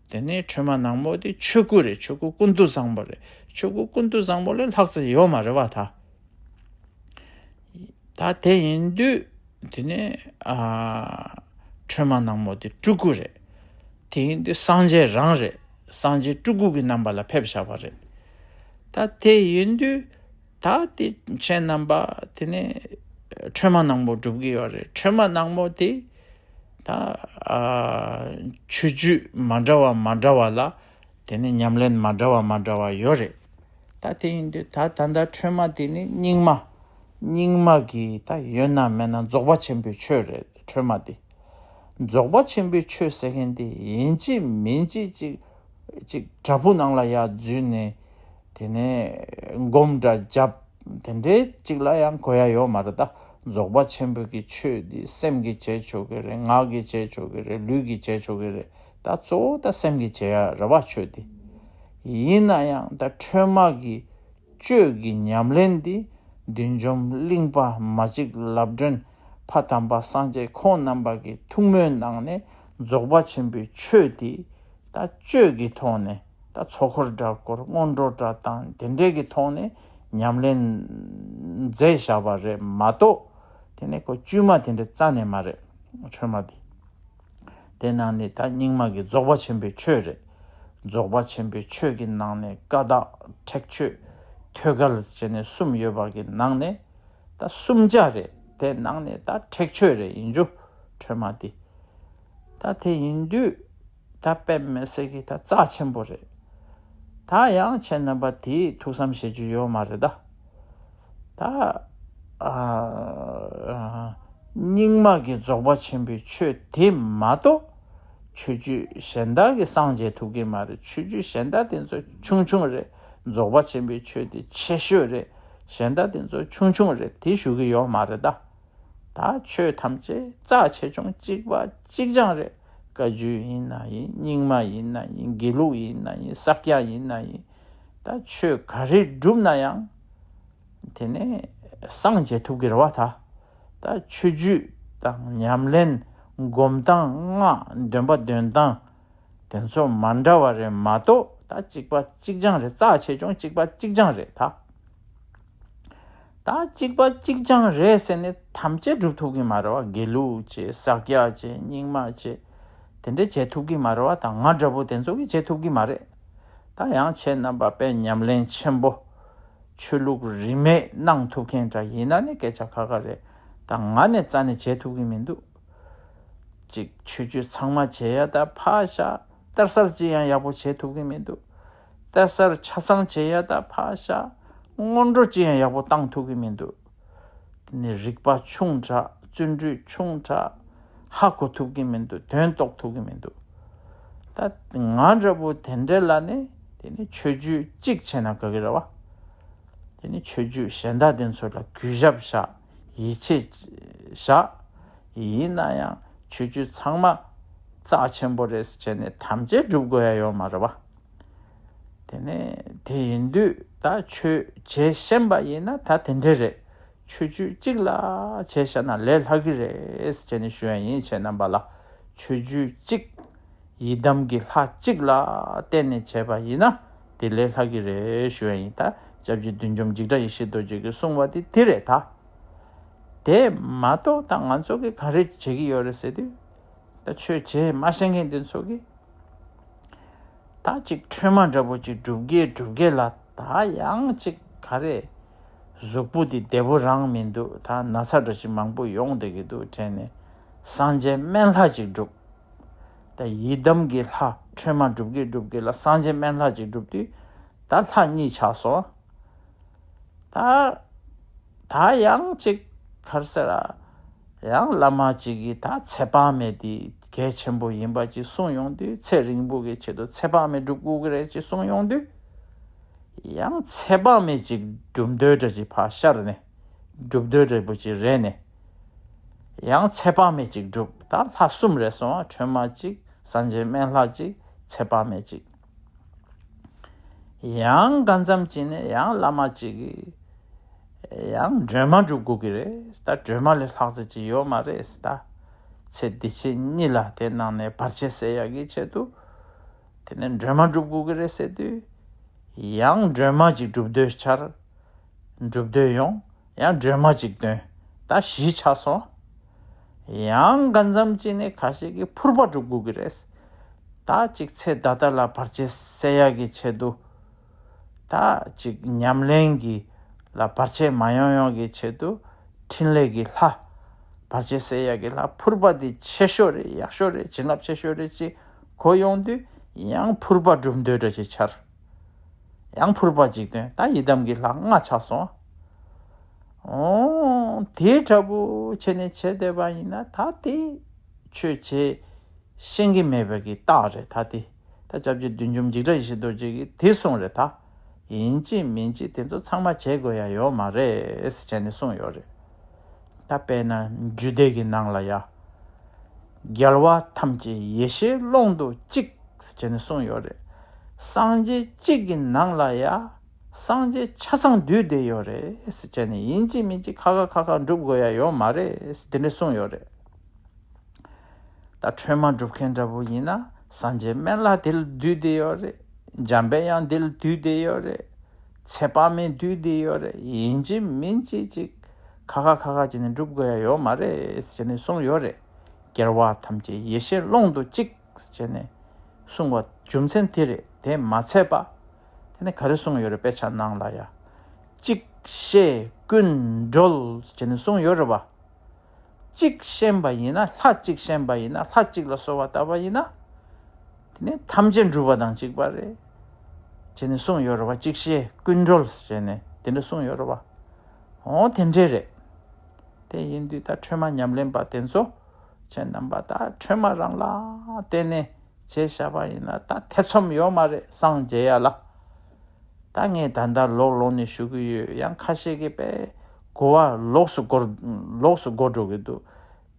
དེ་ནས་ཁྲོས་མ་ནག་མོ་དེ་ཆོས་སྐུ་རེད། ཆོས་སྐུ་ཀུན་ཏུ་བཟང་པོ་རེད། ཆོས་སྐུ་ཀུན་ཏུ་བཟང་པོ་ལས་ལྷག་ཙམ་ཡོད་མ་རེད་བ་ད། ད་དེ་ཡིན་དུས་དེ་ནས་ཨ་ཁྲོས་མ་ནག་མོ་དེ་སྤྲུལ་སྐུ་རེད། དེ་ཡིན་དུས་སངས་རྒྱས་རང་རེད། སངས་རྒྱས་སྤྲུལ་སྐུ་གི་རྣམ་པ་ལ་ཕེབས་བཞག་པ་རེད། ད་དེ་ཡིན་དུས་ད་དེ་ཁྱེད་རྣམ་པ་དེ་ནས་ཁྲོས་མ་ནག་མོ་སྒྲུབ་ཀྱི་ཡོད་རེད། ཁྲོས་མ་ནག་མོ་དེ་ད་ཨ་ཆོས་བརྒྱུད་མ་འདྲ་བ་མ་འདྲ་བ་ལ་དེ་ནས་ཉམས་ལེན་མ་འདྲ་བ་མ་འདྲ་བ་ཡོད་རེད། ད་དེ་ཡིན་དུས་ད་ད་ལྟ་ཁྲོས་མ་དེ་ནི་རྙིང་མ། རྙིང་མ་གི་ད་ཡོད་ན་མེད་ན་རྫོགས་པ་ཆེན་པོའི་ཆོས་རེད། ཁྲོས་མ་དེ། རྫོགས་པ་ཆེན་པོའི་ཆོས་ཟེར་མཁན་དེ་ཡིན་གཅིག་མིན་གཅིག་ཅིག་ཅིག་བྲག་ཕུག་ནང་ལ་ཡར་འཛུལ་ནས་དེ་ནས་སྒོམ་འདྲ་བརྒྱབ། དེ་འདྲའི་ཅིག་ལ་ཡང་གོ་ཡ་ཡོད་མ་རེད་ད། རྫོགས་པ་ཆེན་པོའི་གི་ཆོས་འདི་སེམས་ཀྱིས་བྱས་ཆོག་གི་རེད། ངག་གིས་བྱས་ཆོག་གི་རེད། ལུས་ཀྱིས་བྱས་ཆོག་གི་རེད། ད་གཙོ་བོ་ད་སེམས་ཀྱིས་བྱེད་ཡ་རེད་བ། ཆོས་འདི། ཡིན་ན་ཡང་ད་ཁྲོས་མ་གི་ཆོས་ཀྱི་ཉམས་ལེན་འདི་བདུད་འཇོམས་གླིང་པ་མ་གཅིག་ལབ་སྒྲོན་ཕ་དམ་པ་སངས་རྒྱས་ཁོང་རྣམ་པ་གི་ཐུགས་སྨོན་གནང་ནས་རྫོགས་པ་ཆེན་པོའི་ཆོས་འདི་ད་སྤྱོད་ཀྱི་ཐོག་ནས་ད་ཚོགས་འཁོར་འདྲ་བསྐོར། སྔོན་འགྲོ་འདྲ་བཏང་། དེ་འདྲས་ཀྱི་ཐོག་ནས་ཉམས་ལེན་མཛད་བཞག་པ་རེད་མ་གཏོགས། དེ་ནས་ཁོ་བཅོས་མ་དེ་འདྲ་རྩ་ནས་མ་རེད། ཁྲོས་མ་འདི། དེ་ནང་ནས་ད་རྙིང་མ་གི་རྫོགས་པ་ཆེན་པོའི་ཆོས་རེད། རྫོགས་པ་ཆེན་པོའི་ཆོས་ཀྱི་ནང་ནས་ཀ་དག་ཁྲེགས་ཆོད་ཐོད་རྒལ་བྱས་ནས་གསུམ་ཡོད་པ་གི་ནང་ནས་ད་གསུམ་ཆ་རེད། དེ་ནང་ནས་ད་ཁྲེགས་ཆོད་རེད་ཡིན་རྒྱུ། ཁྲོས་མ་འདི། ད་དེ་ཡིན་དུས་ད་དཔེ་མི་སྲིད་ཀྱི་ད་རྩ་ཆེན་པོ་རེད། ད་ཡང་ཁྱེད་རྣམ་པ་དེའི་ཐུགས་བསམ་བཞེས་རྒྱུ་ཡོད་མ་རེད་ད། ད་ཨ་རྙིང་མ་གི་རྫོགས་པ་ཆེན་པོའི་ཆོས་དེ་མ་གཏོགས་ཆོས་བརྒྱུད་གཞན་དག་གི་སངས་རྒྱས་ཐུབ་ཀྱི་མ་རེད། ཆོས་བརྒྱུད་གཞན་དག་དེ་ཚོ་ཆུང་ཆུང་རེད། རྫོགས་པ་ཆེན་པོའི་ཆོས་དེ་ཆེ་ཤོས་རེད། གཞན་དག་དེ་ཚོ་ཆུང་ཆུང་རེད། དེ་ཞུ་གི་ཡོད་མ་རེད་ད། ད་ཆོས་ཐམས་ཅད་རྩ་ཆེ་ཆུང་གཅིག་པ་གཅིག་རྐྱང་རེད། བཀའ་བརྒྱུད་ཡིན་ན་ཡིན། རྙིང་མ་ཡིན་ན་ཡིན། དགེ་ལུགས་ཡིན་ན་ཡིན། ས་སྐྱ་ཡིན་ན་ཡིན། ད་ཆོས་ག་རེ་བསྒྲུབས་ན་ཡང་དེ་ནས་སངས་རྒྱས་ཐུབ་ཀྱི་རེད་བ་ད། ད་ཆོས་བརྒྱུད་དང་ཉམས་ལེན་སྒོམ་སྟངས་སྔགས་འདོན་པ་འདོན་སྟངས་དེ་ཚོ་མ་འདྲ་བ་རེད་མ་གཏོགས་ད་གཅིག་པ་གཅིག་རྐྱང་རེད། རྩ་ཆེ་ཆུང་གཅིག་པ་གཅིག་རྐྱང་རེད་ད། ད་གཅིག་པ་གཅིག་རྐྱང་རེད་ཟེར་ནས་ཐམས་ཅད་སྒྲུབ་ཐུབ་ཀྱི་མ་རེད་བ། དགེ་ལུགས་བྱེད། ས་སྐྱ་བྱེད། རྙིང་མ་བྱེད། དེ་འདྲས་བྱེད་ཐུབ་ཀྱི་མ་རེད་བ། ད་ང་འདྲ་པོ་དེ་ཚོ་གིས་བྱེད་ཐུབ་ཀྱི་མ་རེད། ད་ཡང་ཁྱེད་རྣམ་པ་དཔེ་ཉམས་ལེན་ཆེན་པོ་ཆོས་ལུགས་རིས་མེད་གནང་ཐུབ་མཁན་འདྲ་ཡིན་ན་ནི་སྐད་ཆ་ཁ་ཁ་རེད། ད་ང་ནས་རྩ་ནས་བྱེད་ཐུབ་ཀྱི་མི་འདུག་ཅིག་ཆོས་བརྒྱུད་ཚང་མ་བྱེད་ཡ་ད་ཕར་བཞག་གཏེར་གསར་ཅི་ཡང་ཡག་པོ་བྱེད་ཐུབ་ཀྱི་མི་འདུག་གཏེར་གསར་ཆ་ཚང་བྱེད་ཡ་ད་ཕར་བཞག་སྔོན་འགྲོ་ཅི་ཡང་ཡག་པོ་བཏང་ཐུབ་ཀྱི་མི་འདུག་དེ་ནི་རིག་པ་ཆུང་དྲགས། བརྩོན་འགྲུས་ཆུང་དྲགས། ཧ་གོ་ཐུབ་ཀྱི་མི་འདུག་དོན་རྟོགས་ཐུབ་ཀྱི་མི་འདུག་ད་ང་འདྲ་པོ་དེ་འདྲ་ལ་ནི་དེ་ནི་ཆོས་བརྒྱུད་གཅིག་བྱས་ན་དགའ་གི་རེད་བ། དེ་ནི་ཆོས་བརྒྱུད་གཞན་དག་དེ་ཚོ་ལ་གུས་ཞབས་བཞག་ཡིད་ཆེས་བཞག་ཡིན་ན་ཡང་ཆོས་བརྒྱུད་ཚང་མ་རྩ་ཆེན་པོ་རེད་ཟེར་བྱས་ནས་ཐམས་ཅད་སྒྲུབ་དགོས་ཡ་ཡོད་མ་རེད་བ། དེ་ནས་དེ་ཡིན་དུས་ད་ཆོས་བྱེད་ཤེས་པ་ཡིན་ན་ད་དེ་འདྲས་རེད། ཆོས་བརྒྱུད་གཅིག་ལ་བྱས་བཞག་ན་ལས་སླ་གི་རེད་ཟེར་བྱས་ནས་ཞུ་ཡ་ཡིན། ཁྱེད་རྣམ་པ་ལ་ཆོས་བརྒྱུད་གཅིག་ཡི་དམ་གྱི་ལྷ་གཅིག་ལ་བརྟེན་ནས་བྱས་པ་ཡིན་ན་དེ་ལས་སླ་གི་རེད་ཞུ་ཡ་ཡིན། ད་སྐྱབས་རྗེ་བདུད་འཇོམས་འཇིགས་བྲལ་ཡེ་ཤེས་རྡོ་རྗེ་གིས་གསུངས་པ་དེ་དེ་རེད་ད། དེ་མ་གཏོགས་ད་ང་ཚོ་གིས་ག་རེ་བྱེད་ཀྱི་ཡོད་རེད་ཟེར་དུས། ད་ཆོས་བྱེད་མ་ཤེས་མཁན་དེ་ཚོ་གིས་ད་ཅིག་ཁྲོས་མ་འདྲ་པོ་ཅིག་སྒྲུབ་གི་སྒྲུབ་གི་ལ་ད་ཡང་ཅིག་ག་རེ་གཟུགས་པོ་དེ་བདེ་པོ་རང་མི་འདུག་ད་ན་ཚ་འདྲ་ཞིག་མང་པོ་ཡོང་བསྡད་ཀྱི་འདུག་དྲན་ནས་སངས་རྒྱས་སྨན་ལྷ་ཅིག་སྒྲུབ། ད་ཡི་དམ་གྱི་ལྷ་ཁྲོས་མ་སྒྲུབ་གི་སྒྲུབ་གི་ལ་སངས་རྒྱས་སྨན་ལྷ་ཅིག་སྒྲུབ་དུས་ད་ལྷ་གཉིས་ཆགས་སོང་། ད་ད་ཡང་ཅིག་ག་རེ་ཟེར་ཨ། ཡང་བླ་མ་ཅིག་གིས་ད་ཚེ་དཔག་མེད་དེ་གལ་ཆེན་པོ་ཡིན་པ་ཅིག་གསུངས་ཡོང་དུས། ཚེ་རིང་པོ་གི་ཆེད་དུ་ཚེ་དཔག་མེད་སྒྲུབ་དགོས་ཀྱི་རེད་ཅེས་གསུངས་ཡོང་དུས། ཡང་ཚེ་དཔག་མེད་ཅིག་སྒྲུབ་འདོད་འདྲ་ཅིག་ཕར་ཤར་ནས། སྒྲུབ་འདོད་འདྲ་པོ་ཅིག་རེད་ནས། ཡང་ཚེ་དཔག་མེད་ཅིག་སྒྲུབ། ད་ལྷ་གསུམ་རེད་སོང་ཨ། ཁྲོས་མ་གཅིག་སངས་རྒྱས་སྨན་ལྷ་གཅིག་ཚེ་དཔག་མེད་གཅིག་ཡང་གང་འཚམ་ཅིག་ནས་ཡང་བླ་མ་གཅིག་གིས་ཡང་སྒྲོལ་མ་སྒྲུབ་དགོས་ཀྱི་རེད། ད་སྒྲོལ་མ་ལས་ལྷག་ཙམ་ཅིག་ཡོད་མ་རེད། ད་ཚེ་འདི་ཕྱི་གཉིས་ལ་དེ་ནང་ནས་བར་ཆད་སེལ་ཡག་གི་ཆེད་དུ་དེ་ནས་སྒྲོལ་མ་སྒྲུབ་དགོས་ཀྱི་རེད་ཟེར་དུས། ཡང་སྒྲོལ་མ་གཅིག་སྒྲུབ་འདོད་འཆར། སྒྲུབ་འདོད་ཡོང་། ཡང་སྒྲོལ་མ་གཅིག་འདོན། ད་བཞི་ཆགས་སོང་། ཡང་གང་འཚམ་ཅིག་ནས་ཁ་ཤས་ཀྱིས་ཕུར་པ་སྒྲུབ་དགོས་ཀྱི་རེད། ད་ཅིག་ཚེ་ད་ལྟ་ལ་བར་ཆད་སེལ་ཡག་གི་ཆེད་དུ། ད་ཅིག་ཉམས་ལེན་གྱི་ལ་བར་ཆད་མ་ཡོང་ཡོང་གི་ཆེད་དུ། འཕྲིན་ལས་ཀྱི་ལྷ། བར་ཆད་སེལ་ཡག་གི་ལྷ་ཕུར་པ་འདི་ཆེ་ཤོས་རེད། ཡག་ཤོས་རེད། བྱིན་རླབས་ཆེ་ཤོས་རེད་ཅེས་གོ་ཡོང་དུས། ཡང་ཕུར་པ་སྒྲུབ་འདོད་འདྲ་ཅིག་འཆར། ཡང་ཕུར་པ་ཅིག་བཏོན། ད་ཡི་དམ་གྱི་ལྷ་ལྔ་ཆགས་སོང་། འོ་དེ་འདྲ་པོ་བྱས་ནས་བྱས་བསྡད་པ་ཡིན་ན། ད་དེ་ཆོས་བྱེད་ཤེས་ཀྱི་མེད་པའི་གི་རྟགས་རེད། ད་དེ་ད་སྐྱབས་རྗེ་བདུད་འཇོམས་འཇིགས་བྲལ་ཡེ་ཤེས་རྡོ་རྗེ་གིས་དེ་གསུངས་རེད། ད་ཡིན་གཅིག་མིན་གཅིག་དེ་ཚོ་ཚང་མ་བྱེད་དགོས་ཡ་ཡོད་མ་རེད་ཟེར་བྱས་ནས་གསུངས་ཡོད་རེད། ད་དཔེར་ན་རྒྱུད་སྡེ་གི་ནང་ལ་ཡ། རྒྱལ་བ་ཐམས་ཅད་ཡེ་ཤེས་ཀློང་དུ་གཅིག་ཟེར་བྱས་ནས་གསུངས་ཡོད་རེད། སངས་རྒྱས་གཅིག་གི་ནང་ལ་ཡ། སངས་རྒྱས་ཆ་ཚང་འདུས་བསྡད་ཡོད་རེད་ཟེར་བྱས་ནས། ཡིན་གཅིག་མིན་གཅིག་ཁ་ཁ་ཁ་ཁ་སྒྲུབ་དགོས་ཡ་ཡོད་མ་རེད་ཟེར་དེ་འདྲ་གསུངས་ཡོད་རེད། ད་ཁྲོས་མ་སྒྲུབ་མཁན་འདྲ་པོ་ཡིན་ན། སངས་རྒྱས་སྨན་བླ་དེ་ལ་འདུས་བསྡད་ཡོད་རེད། འཇམ་པའི་དབྱངས་དེ་ལ་འདུས་བསྡད་ཡོད་རེད། ཚེ་དཔག་མེད་འདུས་བསྡད་ཡོད་རེད། ཡིན་གཅིག་མིན་གཅིག་ཅིག་ཁ་ཁ་ཁ་ཁ་བྱས་ནས་སྒྲུབ་དགོས་ཡ་ཡོད་མ་རེད་ཟེར་ནས་གསུངས་ཡོད་རེད། རྒྱལ་བ་ཐམས་ཅད་ཡེ་ཤེས་ཀློང་དུ་གཅིག་ཟེར་ནས་གསུངས་པ་རྒྱུ་མཚན་དེ་རེད། དེ་མ་ཚད་པ། དེ་ནས་ག་རེ་གསུངས་ཡོད་རེད། དཔེ་ཆ་ནང་ལ་ཡ། གཅིག་ཤེས་ཀུན་གྲོལ་ཟེར་ནས་གསུངས་ཡོད་རེད་པ། གཅིག་ཤེས་པ་ཡིན་ན། ལྷ་གཅིག་ཤེས་པ་ཡིན་ན། ལྷ་གཅིག་ལ་གསོལ་བ་བཏབ་པ་ཡིན་ན། དེ་ནས་ཐམས་ཅད་འགྲུབ་པ་དང་གཅིག་པ་རེད་ཅེས་ནས་གསུངས་ཡོད་རེད་བ། གཅིག་ཤེས་ཀུན་གྲོལ་ཅེས་ནས་དེ་འདྲ་གསུངས་ཡོད་རེད་བ། འོ་དེ་འདྲས་རེད། དེ་ཡིན་དུས་ད་ཁྲོས་མ་ཉམས་ལེན་པ་དེ་ཚོ་ཁྱེད་རྣམ་པ་ད་ཁྲོས་མ་རང་ལ་བརྟེན་ནས་བྱས་བཞག་པ་ཡིན་ན། ད་ཐེ་ཚོམ་ཡོད་མ་རེད། སངས་རྒྱས་ཡ་ལ། ད་ངས་ད་ལྟ་ལོག་ལོག་ནས་ཞུ་གི་ཡོད། ཡང་ཁ་ཤས་ཀྱིས་དཔེ་གོ་བ་ལོགས་སུ་གོ་ལོགས་སུ་གོ་འགྲོ་གི་འདུག།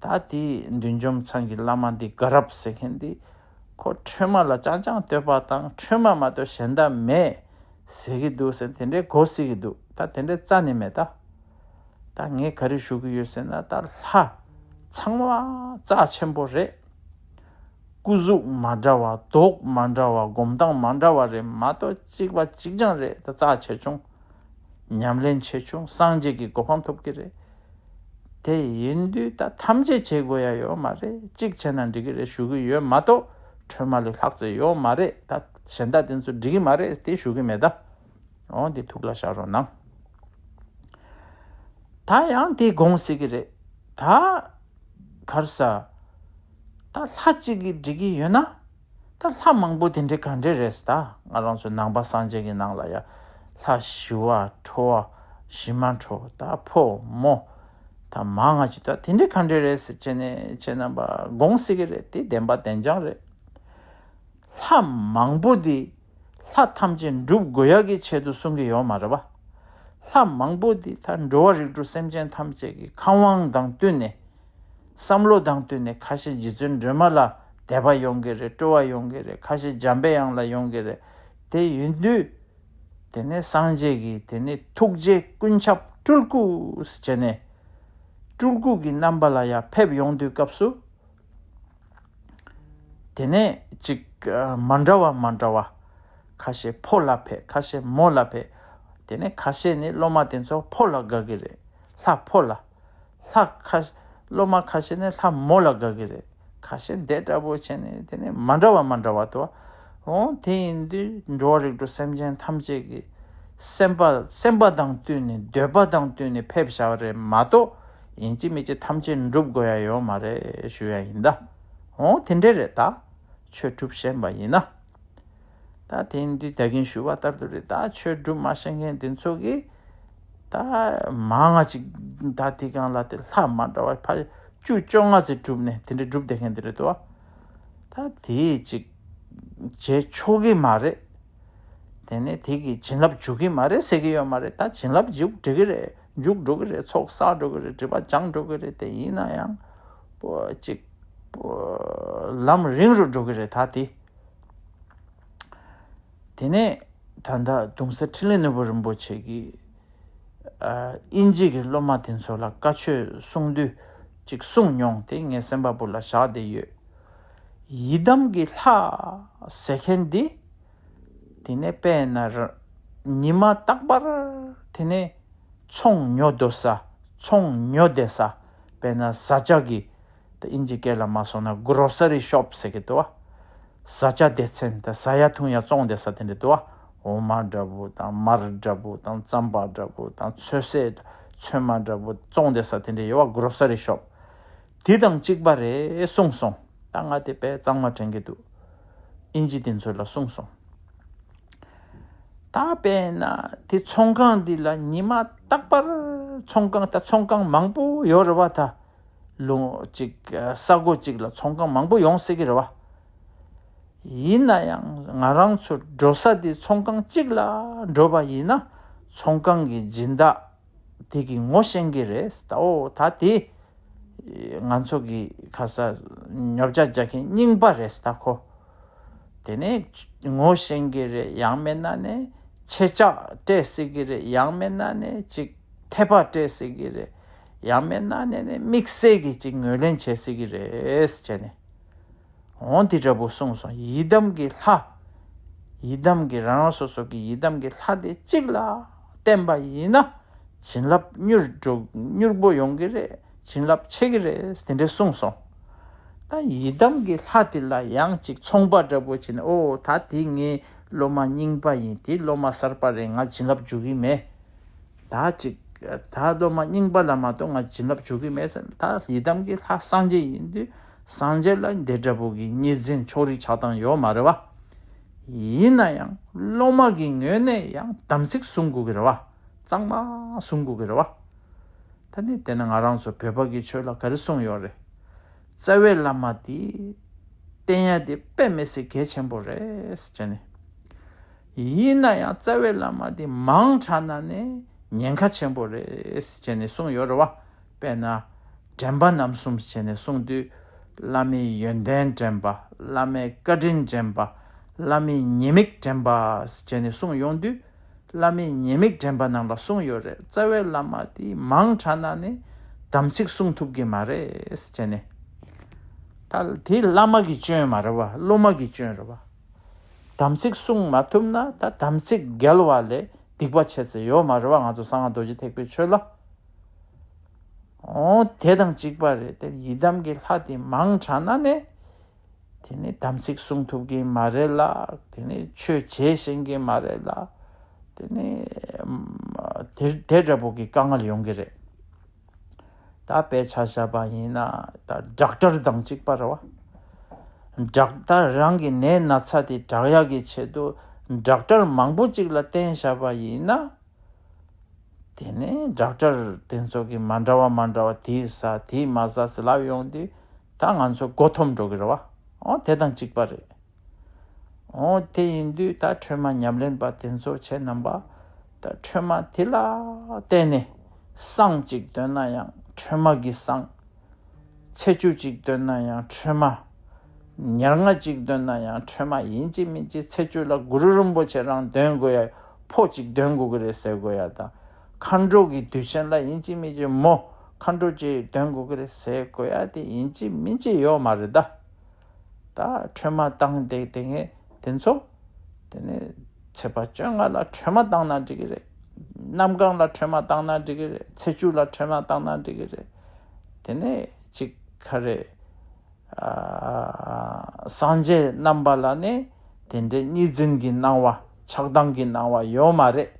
ད་དེ་བདུད་འཇོམས་ཚང་གི་བླ་མ་འདི་དགའ་རབ་ཟེར་མཁན་འདི། ཁོ་ཁྲོས་མ་ལ་རྐྱང་རྐྱང་ལྟོས་པ་དང་། ཁྲོས་མ་མ་གཏོགས་གཞན་དག་མེད་ཟེར་གི་འདུག་ཟེར། དེ་འདྲའི་གོ་སྲིད་ཀྱི་འདུག། ད་དེ་འདྲའི་རྩ་ནས་མེད་ད། ད་ངས་ག་རེ་ཞུ་གི་ཡོད་ཟེར་ན། ད་ལྷ་ཚང་མ་རྩ་ཆེན་པོ་རེད། སྐུ་གཟུགས་མ་འདྲ་བ། མདོག་མ་འདྲ་བ། སྒོམ་སྟངས་མ་འདྲ་བ་རེད་མ་གཏོགས་གཅིག་པ་གཅིག་རྐྱང་རེད། ད་རྩ་ཆེ་ཆུང་། ཉམས་ལེན་ཆེ་ཆུང་། སངས་རྒྱས་ཀྱི་གོ་འཕང་ཐོབ་ཀྱི་རེད། དེ་ཡིན་དུས་ད་ཐམས་ཅད་བྱེད་དགོས་ཡ་ཡོད་མ་རེད། གཅིག་བྱས་ན་འགྲིག་གི་རེད་ཞུ་གི་ཡོད་མ་གཏོགས། ཁྲོས་མ་ལས་ལྷག་ཙམ་ཡོད་མ་རེད། ད་གཞན་དག་དེ་ཚོ་འགྲིག་གི་མ་རེད་དེ་ཞུ་གི་མེད་ད། འོ་འདི་ཐུགས་ལ་བཞག་རོགས་གནང་། ད་ཡང་དེ་དགོངས་སྲིད་ཀྱི་རེད། ད་གར་ས། ད་ལྷ་གཅིག་གིས་འགྲིག་གི་ཡོད་ན། ད་ལྷ་མང་པོ་དེ་འདྲའི་ག་འདྲས་རེད་ཟེར། ད་ང་རང་ཚོ་ནང་པ་སངས་རྒྱས་ཀྱི་ནང་ལ་ཡ། ལྷ་ཞི་བ་ཁྲོ་བ། ཞི་མ་ཁྲོ། ད་ཕོ་མོ། ད་མང་ང་ཅིག་ད་དེ་འདྲའི་ག་འདྲས་རེད་ཟེར་བྱས་ནས་ཁྱེད་རྣམ་པ་དགོངས་སྲིད་ཀྱི་རེད། དེ་བདེན་པ་བདེན་རྐྱང་རེད། ལྷ་མང་པོ་དེ་ལྷ་ཐམས་ཅད་འགྲུབ་དགོས་ཡག་གི་ཆེད་དུ་གསུང་གི་ཡོད་མ་རེད་པ། ལྷ་མང་པོ་དེ་ད་འགྲོ་བ་རིགས་དྲུག་སེམས་ཅན་ཐམས་ཅད་ཀྱི་ཁམས་དབང་དང་བསྟུན་ནས། བསམ་བློ་དང་བསྟུན་ནས། ཁ་ཤས་རྗེ་བཙུན་སྒྲོལ་མ་ལ་དད་པ་ཡོང་གི་རེད། སྤྲོ་བ་ཡོང་གི་རེད། ཁ་ཤས་འཇམ་པའི་དབྱངས་ལ་ཡོང་གི་རེད། དེ་ཡིན་དུས། དེ་ནས་སངས་རྒྱས་ཀྱི་དེ་ནས་ཐུགས་རྗེ་ཀུན་ཁྱབ་སྤྲུལ་སྐུ་ཟེར་བྱས་ནས། སྤྲུལ་སྐུ་གི་རྣམ་པ་ལ་ཡར་ཕེབས་ཡོང་དུས་སྐབས་སུ། དེ་ནས་ཅིག་ཨ་མ་འདྲ་བ་མ་འདྲ་བ། ཁ་ཤས་ཕོ་ལ་ཕེབས། ཁ་ཤས་མོ་ལ་ཕེབས། དེ་ནས་ཁ་ཤས་ནི་སློབ་མ་དེ་ཚོ་ཕོ་ལ་དགའ་གི་རེད། ལྷ་ཕོ་ལ། ལྷ་ཁ་སློབ་མ་ཁ་ཤས་ནི་ལྷ་མོ་ལ་དགའ་གི་རེད། ཁ་ཤས་འདི་འདྲ་པོ་བྱས་ནས་དེ་ནས་མ་འདྲ་བ་མ་འདྲ་བ་འདུག། འོ་དེ་ཡིན་དུས་འགྲོ་བ་རིགས་དྲུག་སེམས་ཅན་ཐམས་ཅད་ཀྱི་སེམས་པ་སེམས་པ་དང་བསྟུན་ནས། འདོད་པ་དང་བསྟུན་ནས་ཕེབས་བཞག་པ་རེད་མ་གཏོགས། ཡིན་གཅིག་མིན་གཅིག་ཐམས་ཅད་འགྲུབ་དགོས་ཡ་ཡོད་མ་རེད་ཞུ་ཡ་ཡིན་ད། འོ་དེ་འདྲས་རེད་ད། ཆོས་སྒྲུབ་ཤེས་པ་ཡིན་ན། ད་དེ་ཡིན་དུས་ད་གིན་ཞུས་པ་ལྟར་དུ་རེད། ད་ཆོས་སྒྲུབ་མ་ཤེས་མཁན་དེ་ཚོ་གིས་ད་མང་ང་ཅིག་ད་དེ་གང་ལ་དེ་ལྷ་མ་འདྲ་བ་ཕ་བཅུ་བཅོ་ལྔ་ཙམ་སྒྲུབ་ནས་དེ་འདྲ་སྒྲུབ་བསྡད་མཁན་དེ་རེད་དོ། ད་དེ་ཅིག་བྱེད་ཆོག་གི་མ་རེད། དེ་ནས་དེ་གིས་བྱིན་རླབས་འཇུག་གི་མ་རེད་ཟེར་གི་ཡོད་མ་རེད། ད་བྱིན་རླབས་འཇུག་འགྲོ་གི་རེད། འཇུག་འགྲོ་གི་རེད། ཚོགས་བསགས་འགྲོ་གི་རེད། སྒྲིབ་པ་སྦྱང་འགྲོ་གི་རེད། དེ་ཡིན་ན་ཡང་པོ་ཅིག་པོ་ལམ་རིང་རུ་འགྲོ་གི་རེད་ད་དེ། དེ་ནས་ད་ལྟ་གདུང་སྲས་འཕྲིན་ལས་ནོར་བུ་རིན་པོ་ཆེ་གིས་ཨ་དབྱིན་ཇི་གི་སློབ་མ་དེ་ཚོ་ལ་བཀའ་ཆོས་གསུང་དུས་ཅིག་གསུངས་མྱོང་། དེ་ངའི་སེམས་པ་བུ་ལ་བཞག་བསྡད་ཡོད། ཡི་དམ་གྱི་ལྷ་ཟེར་མཁན་འདི། དེ་ནས་དཔེར་ན་ར་ཉི་མ་རྟག་པར་དེ་ནས་ཚོང་ཉོ་འདོད་ས། ཚོང་ཉོ་བསྡད་ས། དཔེར་ན་བཟའ་བཅའ་གི། ད་དབྱིན་ཇི་སྐད་ལ་མ་སོང་ན་གྷོ་རོ་སི་རི་ཤོབ་ཟེར་གི་འདུག་བ། བཟའ་བཅའ་སྡེ་ཚན་དང་བཟའ་ཡ་འཐུང་ཡ་བཙོང་བསྡད་ས་དེ་འདྲ་འདུག་བ། འོ་མ་འདྲ་པོ་དང་མར་འདྲ་པོ་དང་རྩམ་པ་འདྲ་པོ་དང་ཚོད་བསྲེ་ཚོད་མ་འདྲ་པོ་བཙོང་བསྡད་ས་དེ་འདྲ་ཡོད་བ། གྷོ་རོ་སི་རི་ཤོབ་དེ་དང་གཅིག་པ་རེད་གསུངས་སོང་། ད་ང་དེ་དཔེ་གཙང་མ་དྲན་གྱི་འདུག་ཨིན་ཇི་དེ་ཚོ་ལ་གསུངས་སོང་། ད་དཔེར་ན་དེ་ཚོང་ཁང་འདི་ལ་ཉི་མ་རྟག་པར་ཚོང་ཁང་ད་ཚོང་ཁང་མང་པོ་ཡོད་རེད་བ། ད་ལུང་གཅིག་ས་གོ་གཅིག་ལ་ཚོང་ཁང་མང་པོ་ཡོང་སྲིད་ཀྱི་རེད་བ། ཡིན་ན་ཡང་ང་རང་ཚོ་འགྲོ་ས་དེ་ཚོང་ཁང་གཅིག་ལ་འགྲོ་བ་ཡིན་ན་ཚོང་ཁང་གི་སྦྱིན་བདག་དེ་གི་ངོ་ཤེས་ཀྱི་རེད། ད་འོ་ད་དེ་ང་ཚོ་གི་ཁ་ས་ཉོ་ཆ་རྒྱག་མཁན་རྙིང་པ་རེད་ད་ཁོ། དེ་ནས་ངོ་ཤེས་ཀྱི་རེད། ཡང་མིན་ན་ནས་ཁྱེད་ཅག་སྤྲད་སྲིད་ཀྱི་རེད། ཡང་མིན་ན་ནས་ཅིག་ཐད་པ་སྤྲད་སྲིད་ཀྱི་རེད། ཡང་མིན་ན་ནས་ནས་དམིགས་བསལ་གྱི་ཅིག་ངོས་ལེན་བྱེད་སྲིད་ཀྱི་རེད་བྱས་ནས། འོང་དེ་འདྲ་པོ་གསུངས་སོང་། ཡི་དམ་གྱི་ལྷ། ཡི་དམ་གྱི་རང་རང་སོ་སོ་གི་ཡི་དམ་གྱི་ལྷ་དེ་གཅིག་ལ་བརྟེན་པ་ཡིན་ན་བྱིན་རླབས་མྱུར་འགྲོ་མྱུར་པོ་ཡོང་གི་རེད། བྱིན་རླབས་ཆེ་གི་རེད། དེ་འདྲ་གསུངས་སོང་། ད་ཡི་དམ་གྱི་ལྷ་དེ་ལ་ཡང་ཅིག་ཚོང་པ་འདྲ་པོ་བྱས་ནས་ཨོ་ད་དེ་ངའི་སློབ་མ་རྙིང་པ་ཡིན། དེ་སློབ་མ་གསར་པ་རེད། ང་བྱིན་རླབས་འཇུག་གི་མེད། ད་ཅིག་ད་སློབ་མ་རྙིང་པ་ལ་མ་གཏོགས་ང་བྱིན་རླབས་འཇུག་གི་མེད་ཟེར། ད་ཡི་དམ་གྱི་ལྷ་སངས་རྒྱས་ཡིན་དུས་སངས་རྒྱས་ལ་འདི་འདྲ་པོ་གི་གཉིས་འཛིན་ཕྱོགས་རིས་ཆགས་སྟངས་ཡོད་མ་རེད་བ། ཡིན་ན་ཡང་སློབ་མ་གི་ངོས་ནས་ཡང་དམ་ཚིག་སྲུང་དགོས་ཀྱི་རེད་བ། གཙང་མ་སྲུང་དགོས་ཀྱི་རེད་བ། ད་ནི་དེ་ནི་ང་རང་ཚོ་བོད་པ་གི་ཆོས་ལ་ག་རེ་གསུངས་ཡོད་རེད། རྩ་བའི་བླ་མ་དེ་བསྟེན་ཡ་དེ་དཔེ་མི་སྲིད་གལ་ཆེན་པོ་རེད་ཟེར་བྱས་ནས། ཡིན་ན་ཡང་རྩ་བའི་བླ་མ་དེ་མང་དྲགས་ན་ནི་ཉེན་ཁ་ཆེན་པོ་རེད་ཟེར་བྱས་ནས་གསུངས་ཡོད་རེད་བ། དཔེར་ན་དྲན་པ་རྣམ་གསུམ་ཟེར་བྱས་ནས་གསུངས་དུས་བླ་མའི་ཡོན་ཏན་དྲན་པ། བླ་མའི་བཀའ་དྲིན་དྲན་པ། བླ་མའི་ཉེས་དམིགས་དྲན་པ་ཟེར་བྱས་ནས་གསུངས་ཡོང་དུས། བླ་མའི་ཉེས་དམིགས་དྲན་པ་ནང་ལ་གསུངས་ཡོད་རེད། རྩ་བའི་བླ་མ་དེ་མང་དྲགས་ན་ནི་དམ་ཚིག་སྲུང་ཐུབ་ཀྱི་མ་རེད་ཟེར་བྱས་ནས། ད་དེ་བླ་མ་གི་སྐྱོན་མ་རེད་བ། སློབ་མ་གི་སྐྱོན་རེད་བ། དམ་ཚིག་སྲུང་མ་ཐུབ་ན་ད་དམ་ཚིག་འགལ་བ་ལས་སྡིག་པ་ཆེ་ས་ཡོད་མ་རེད་བ། ང་ཚོ་གསང་སྔགས་རྡོ་རྗེ་ཐེག་པའི་ཆོས་ལ། འོ་དེ་དང་གཅིག་པ་རེད། དེ་ཡི་དམ་གྱི་ལྷ་དེ་མང་དྲགས་ན་ནི། དེ་ནི་དམ་ཚིག་སྲུང་ཐུབ་ཀྱི་མ་རེད་ལ། དེ་ནི་ཆོས་བྱེད་ཤེས་ཀྱི་མ་རེད་ལ། དེ་ནི་དེ་དེ་འདྲ་པོ་གི་དཀའ་ངལ་ཡོང་གི་རེད། ད་དཔེ་ཆ་བཞག་པ་ཡིན་ན་ད་ཌོག་ཊར་དང་གཅིག་པ་རེད་བ། ཌོག་ད་རང་གི་ནད་ན་ཚ་དེ་དྲག་ཡག་གི་ཆེད་དུ་ཌོག་ཊར་མང་པོ་གཅིག་ལ་བསྟེན་བཞག་པ་ཡིན་ན། དེ་ནས་ཌོག་ཊར་དེ་ཚོ་གིས་མ་འདྲ་བ་མ་འདྲ་བ་དེ་ཟ་དེ་མ་ཟ་ཟེར་ལབ་ཡོང་དུས་ད་ང་ཚོ་མགོ་འཐོམ་འགྲོ་གི་རེད་བ། ཨོ་དེ་དང་གཅིག་པ་རེད། ཨོ་དེ་ཡིན་དུས་ད་ཁྲོས་མ་ཉམས་ལེན་པ་དེ་ཚོ་ཁྱེད་རྣམ་པ་ད་ཁྲོས་མ་དེ་ལ་བརྟེན་ནས་བསང་གཅིག་འདོན་ན་ཡང་ཁྲོས་མ་གི་བསང་། ཚེ་བཅུད་ཅིག་འདོན་ན་ཡང་ཁྲོས་མ། ཉེར་ལྔ་ཅིག་འདོན་ན་ཡང་ཁྲོས་མ། ཡིན་གཅིག་མིན་གཅིག་ཚེ་བཅུད་ལ་གུ་རུ་རིན་པོ་ཆེ་རང་འདོན་དགོས་ཡ། ཕོ་གཅིག་འདོན་དགོས་ཀྱི་རེད་ཟེར་དགོས་ཡ་དང་། མཁའ་འགྲོ་གི་དུས་ཆེན་ལ་ཡིན་གཅིག་མིན་གཅིག་མོ་མཁའ་འགྲོ་གཅིག་འདོན་དགོས་ཀྱི་རེད་ཟེར་དགོས་ཡ་དེ་ཡིན་གཅིག་མིན་གཅིག་ཡོད་མ་རེད་ད། ད་ཁྲོས་མ་བཏང་བསྡད་དེ་ངས་དེ་ཚོ། དེ་ནས་ཚེས་པ་བཅོ་ལྔ་ལ་ཁྲོས་མ་བཏང་ན་འགྲིག་གི་རེད། གནམ་གང་ལ་ཁྲོས་མ་བཏང་ན་འགྲིག་གི་རེད། ཚེས་བཅུ་ལ་ཁྲོས་མ་བཏང་ན་འགྲིག་གི་རེད། དེ་ནས་ཅིག་ག་རེ། ཨ། སངས་རྒྱས་རྣམ་པ་ལ་ནི་དེ་འདྲའི་གཉིས་འཛིན་གྱི་སྣང་བ་ཆགས་སྡང་གི་སྣང་བ་ཡོད་མ་རེད།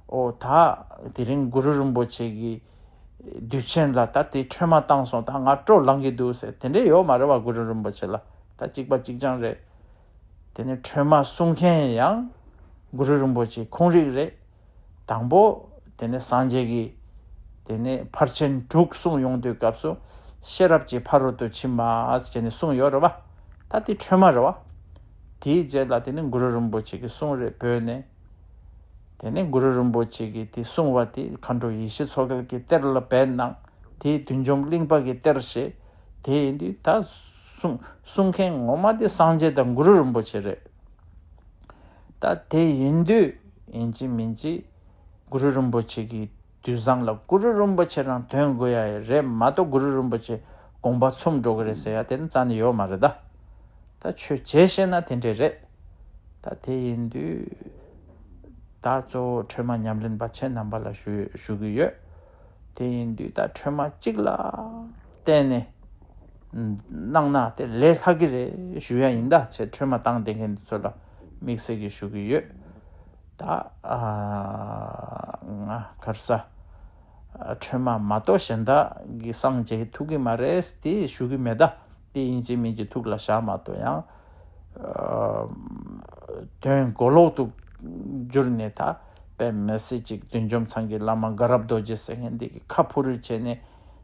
ཨོ་ད་དེ་རིང་གུ་རུ་རིན་པོ་ཆེ་གི་དུས་ཆེན་ལ་ད་དེ་ཁྲོས་མ་བཏང་སོང་ད་ང་སྤྲོ་ལངས་ཀྱི་འདུག་ཟེར་དེ་འདྲའི་ཡོད་མ་རེད་བ། གུ་རུ་རིན་པོ་ཆེ་ལ་ད་གཅིག་པ་གཅིག་རྐྱང་རེད། དེ་ནས་ཁྲོས་མ་སྲུང་མཁན་ཡང་གུ་རུ་རིན་པོ་ཆེ་ཁོང་རིགས་རེད། དང་པོ་དེ་ནས་སངས་རྒྱས་ཀྱིས་དེ་ནས་ཕར་ཕྱིན་དྲུག་གསུངས་ཡོང་དུས་སྐབས་སུ་ཤེས་རབ་ཀྱི་ཕ་རོལ་ཏུ་ཕྱིན་མ་ཟེར་ནས་གསུངས་ཡོད་རེད་བ། ད་དེ་ཁྲོས་མ་རེད་བ། དེའི་རྗེས་ལ་དེ་ནས་གུ་རུ་རིན་པོ་ཆེ་གི་གསུང་རེ་བོས་ནས། དེ་ནས་གུ་རུ་རིན་པོ་ཆེ་གིས་དེ་གསུང་བ་དེ་མཁའ་འགྲོ་ཡེ་ཤེས་མཚོ་རྒྱལ་གྱི་གཏེར་ལ་སྦས་གནང་། དེ་བདུད་འཇོམས་གླིང་པ་གི་གཏེར་བཞེས། དེ་ཡིན་དུས་ད་གསུང་གསུང་མཁན་ངོ་མ་དེ་སངས་རྒྱས་དང་གུ་རུ་རིན་པོ་ཆེ་རེད། ད་དེ་ཡིན་དུས་ཡིན་གཅིག་མིན་གཅིག་གུ་རུ་རིན་པོ་ཆེ་གི་དུས་བཟང་ལ་གུ་རུ་རིན་པོ་ཆེ་རང་འདོན་དགོས་ཡ་རེད་མ་གཏོགས་གུ་རུ་རིན་པོ་ཆེ་དགོངས་པ་ཚུམ་འགྲོ་གི་རེད་ཟེར་ཡ་དེ་ནི་རྩ་ནས་ཡོད་མ་རེད་ད། ད་ཆོས་བྱེད་ཤེས་ན་དེ་འདྲས་རེད། ད་དེ་ཡིན་དུས་ད་གཙོ་བོ་ཁྲོས་མ་ཉམས་ལེན་པ་ཁྱེད་རྣམ་པ་ལ་ཞུ་ཞུ་གི་ཡོད། དེ་ཡིན་དུས་ད་ཁྲོས་མ་གཅིག་ལ་བརྟེན་ནས་ གནང་ན་དེ་ལས་ལྷག་གི་རེད་ཞུ་ཡ་ཡིན། ད་ཆེ་ཁྲོས་མ་བཏང་བསྡད་མཁན་དེ་ཚོ་ལ་དམིགས་བསལ་གྱི་ཞུ་གི་ཡོད། ད་ཨ་ང་ག་རེ་ཟ། ཁྲོས་མ་མ་གཏོགས་གཞན་དག་གི་སངས་རྒྱས་ཐུབ་ཀྱི་མ་རེད་དེ་ཞུ་གི་མེད། ད་དེ་ཡིན་གཅིག་མིན་གཅིག་ཐུགས་ལ་བཞག་མ་གཏོགས། ཡང་ཨ་དོན་གོ་ལོག་ཏུ་བསྒྱུར་ནས། ད་དཔེ་མི་སྲིད་ཅིག་བདུད་འཇོམས་ཚང་གི་བླ་མ་དགའ་རབ་རྡོ་རྗེ་ཟེར་མཁན་འདི་གི་ཁ་ཕུ་རུ་བྱས་ནས།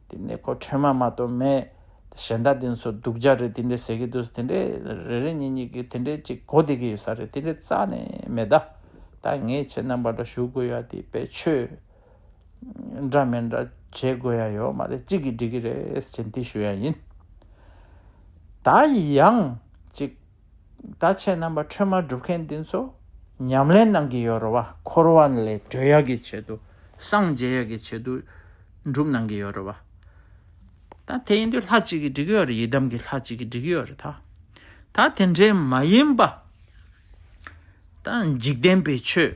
དེ་ནས་ཁོ་ཁྲོས་མ་མ་གཏོགས་མེད། གཞན་དག་དེ་ཚོ་སྡུག་ཅག་རེད་དེ་འདྲས་ཟེར་གི་འདུག་དེ་འདྲས་རེ་རེ་གཉིས་གཉིས་ཀྱིས་དེ་འདྲས་ཅིག་གོ་བསྡད་ཀྱི་ཡོད་ས་རེད། དེ་འདྲས་རྩ་ནས་མེད། ད་ད་ངས་ཁྱེད་རྣམ་པ་ལ་ཞུ་དགོས་ཡ་དེ་དཔེ་ཆོས་འདྲ་མི་འདྲ་བྱེད་དགོས་ཡ་ཡོད་མ་རེད། གཅིག་གིས་འགྲིག་གི་རེད་ཟེར་དེ་ཞུ་ཡ་ཡིན། ད་ཡང་ཅིག་ད་ཁྱེད་རྣམ་པ་ཁྲོས་མ་སྒྲུབ་མཁན་འདི་ཚོ་ཉམས་ལེན་གནང་གི་ཡོད་རེད་བ། འཁོར་བ་ལས་གྲོལ་ཡག་གི་ཆེད་དུ། སངས་རྒྱས་ཡག་གི་ཆེད་དུ་སྒྲུབ་གནང་གི་ཡོད་རེད་བ། ད་དེ་ཡིན་དུས་ལྷ་གཅིག་གིས་འགྲིག་གི་ཡོད་རེད། ཡི་དམ་གྱི་ལྷ་གཅིག་གིས་འགྲིག་གི་ཡོད་རེད། ད་ད་དེ་འདྲའི་མ་ཡིན་པ། ད་འཇིག་རྟེན་པའི་ཆོས།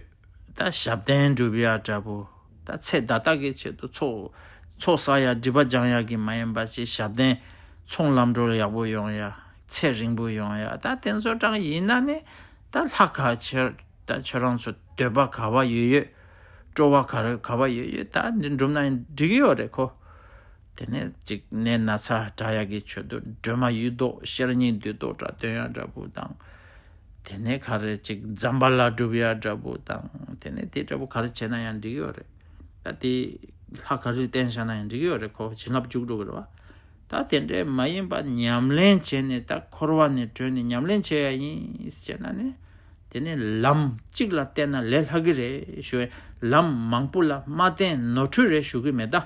ད་ཞབས་བརྟན་སྒྲུབ་ཡ་འདྲ་པོ། ད་ཚེ་ད་ལྟ་གི་ཆེད་དུ་ཚོགས་ཚོགས་བསགས་ཡ་སྒྲིབ་པ་སྦྱང་ཡ་གི་མ་ཡིན་པ་ཅིག་ཞབས་བརྟན་ཚོང་ལམ་འགྲོ་ཡག་པོ་ཡོང་ཡ། ཚེ་རིང་པོ་ཡོང་ཡ། ད་དེ་ཚོ་གྲངས་ཡིན་ན་ནི་ད་ལྷ་ག་ཆེར་ད་ཁྱོད་རང་ཚོ་འདོད་པ་ག་བ་ཡོད་ཡོད། སྤྲོ་བ་ག་རེ་ག་བ་ཡོད་ཡོད། ད་འདི་འགྲུབ་ན་འགྲིག་གི་ཡོད་རེད་ཁོ། དེ་ནས་ཅིག་ནད་ན་ཚ་དྲག་ཡག་གི་ཆེད་དུ་སྒྲོལ་མ་གཡུ་ལྡོག་ཤེར་སྙིང་བདུད་བཟློག་འདྲ་འདོན་ཡ་འདྲ་པོ་དང་། དེ་ནས་ག་རེ་ཅིག་ཛམ་བྷ་ལ་སྒྲུབ་ཡ་འདྲ་པོ་དང་། དེ་ནས་དེ་འདྲ་པོ་ག་རེ་བྱས་ན་ཡང་འགྲིག་ཡོད་རེད། ད་དེ་ལྷ་ག་རེ་བསྟེན་བཞག་ན་ཡང་འགྲིག་ཡོད་རེད་ཁོ། བྱིན་རླབས་འཇུག་འགྲོ་གི་རེད་བ། ད་དེ་འདྲས་མ་ཡིན་པ་ཉམས་ལེན་བྱས་ནས་ད་འཁོར་བ་ནས་གྲོལ་ནས་ཉམས་ལེན་བྱེད་ཡ་ཡིན་ཟེར་ན་ནི། དེ་ནི་ལམ་གཅིག་ལ་བརྟེན་ན་ལས་ལྷག་གི་རེད་ཞུ་བས། ལམ་མང་པོ་ལ་མ་བརྟེན་ནོར་འཁྲུལ་རེད་ཞུ་གི་མེད་ད།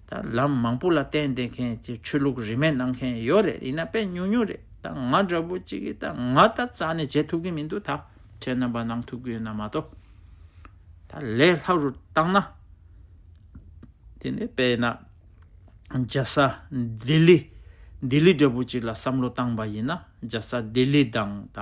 ད་ལམ་མང་པོ་ལ་བརྟེན་བསྡད་མཁན་གྱི་ཆོས་ལུགས་རིས་མེད་གནང་མཁན་ཡོད་རེད། ཡིན་ན་དཔེ་ཉུང་ཉུང་རེད། ད་ང་འདྲ་པོ་གཅིག་གིས་ད་ང་ད་རྩ་ནས་བྱེད་ཐུབ་ཀྱི་མི་འདུག་ད་ཁྱེད་རྣམ་པ་གནང་ཐུབ་ཀྱི་ཡོད་ན་མ་གཏོགས། ད་ལས་སླ་རུ་བཏང་ན། དེ་ནས་དཔེར་ན་རྒྱལ་ས་ལྡི་ལི། ལྡི་ལི་འདྲ་པོ་གཅིག་ལ་བསམ་བློ་བཏང་པ་ཡིན་ན། རྒྱལ་ས་ལྡི་ལི་དང་ད་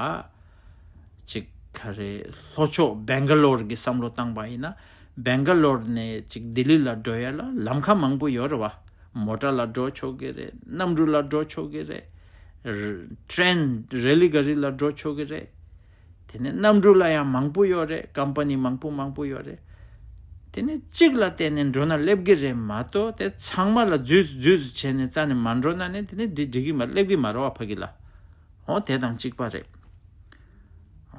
ཅིག་ག་རེ་ལྷོ་ཕྱོགས་སྦེང་ག་ལོར་གྱི་བསམ་བློ་བཏང་པ་ཡིན་ན། སྦེང་ག་ལོར་ནས་ཅིག་ལྡི་ལི་ལ་འགྲོ་ཡ་ལ་ལམ་ཁ་མང་པོ་ཡོད་རེད་བ། མོ་ཊ་ལ་འགྲོ་ཆོག་གི་རེད། གནམ་གྲུ་ལ་འགྲོ་ཆོག་གི་རེད། ཊེ་རེན་རེ་ལི་ག་རི་ལ་འགྲོ་ཆོག་གི་རེད། དེ་ནས་གནམ་གྲུ་ལ་ཡང་མང་པོ་ཡོད་རེད། ཀམ་པ་ནི་མང་པོ་མང་པོ་ཡོད་རེད། དེ་ནས་གཅིག་ལ་བརྟེན་ནས་འགྲོ་ན་སླེབས་ཀྱི་རེད་མ་གཏོགས། དེ་ཚང་མ་ལ་འཛུལ་འཛུལ་བྱས་ནས་རྩ་ནས་མ་འགྲོ་ན་ནི་དེ་ནས་འགྲིག་འགྲིག་གི་མ་སླེབས་ཀྱི་མ་རེད་བ་ཕ་གི་ལ། འོ་དེ་དང་གཅིག་པ་རེད།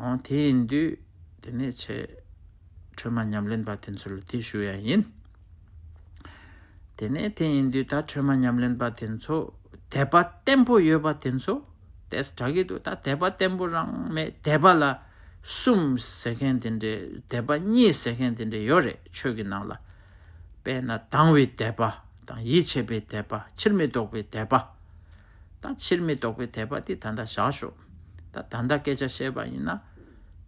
འོ་དེ་ཡིན་དུས་དེ་ནས་ཆེ་ཁྲོས་མ་ཉམས་ལེན་པ་དེ་ཚོ་ལ་དེ་ཞུ་ཡ་ཡིན། དེ་ནས་དེ་ཡིན་དུས་ད་ཁྲོས་མ་ཉམས་ལེན་པ་དེ་ཚོ་དད་པ་བརྟན་པོ་ཡོད་པ་དེ་ཚོ་དེ་དྲག་གི་འདུག་ད་དད་པ་བརྟན་པོ་རང་མེད། དད་པ་ལ་གསུམ་ཟེར་མཁན་དེ་འདྲས། དད་པ་གཉིས་ཟེར་མཁན་དེ་འདྲས་ཡོད་རེད་ཆོས་ཀྱི་ནང་ལ། དཔེར་ན་དང་བའི་དད་པ་དང་། ཡིད་ཆེས་པའི་དད་པ། ཕྱིར་མི་ལྡོག་པའི་དད་པ། ད་ཕྱིར་མི་ལྡོག་པའི་དད་པ་དེ་ད་ལྟ་བཞག་ཤོག་ད་ད་ལྟ་སྐད་ཆ་བཤད་པ་ཡིན་ན།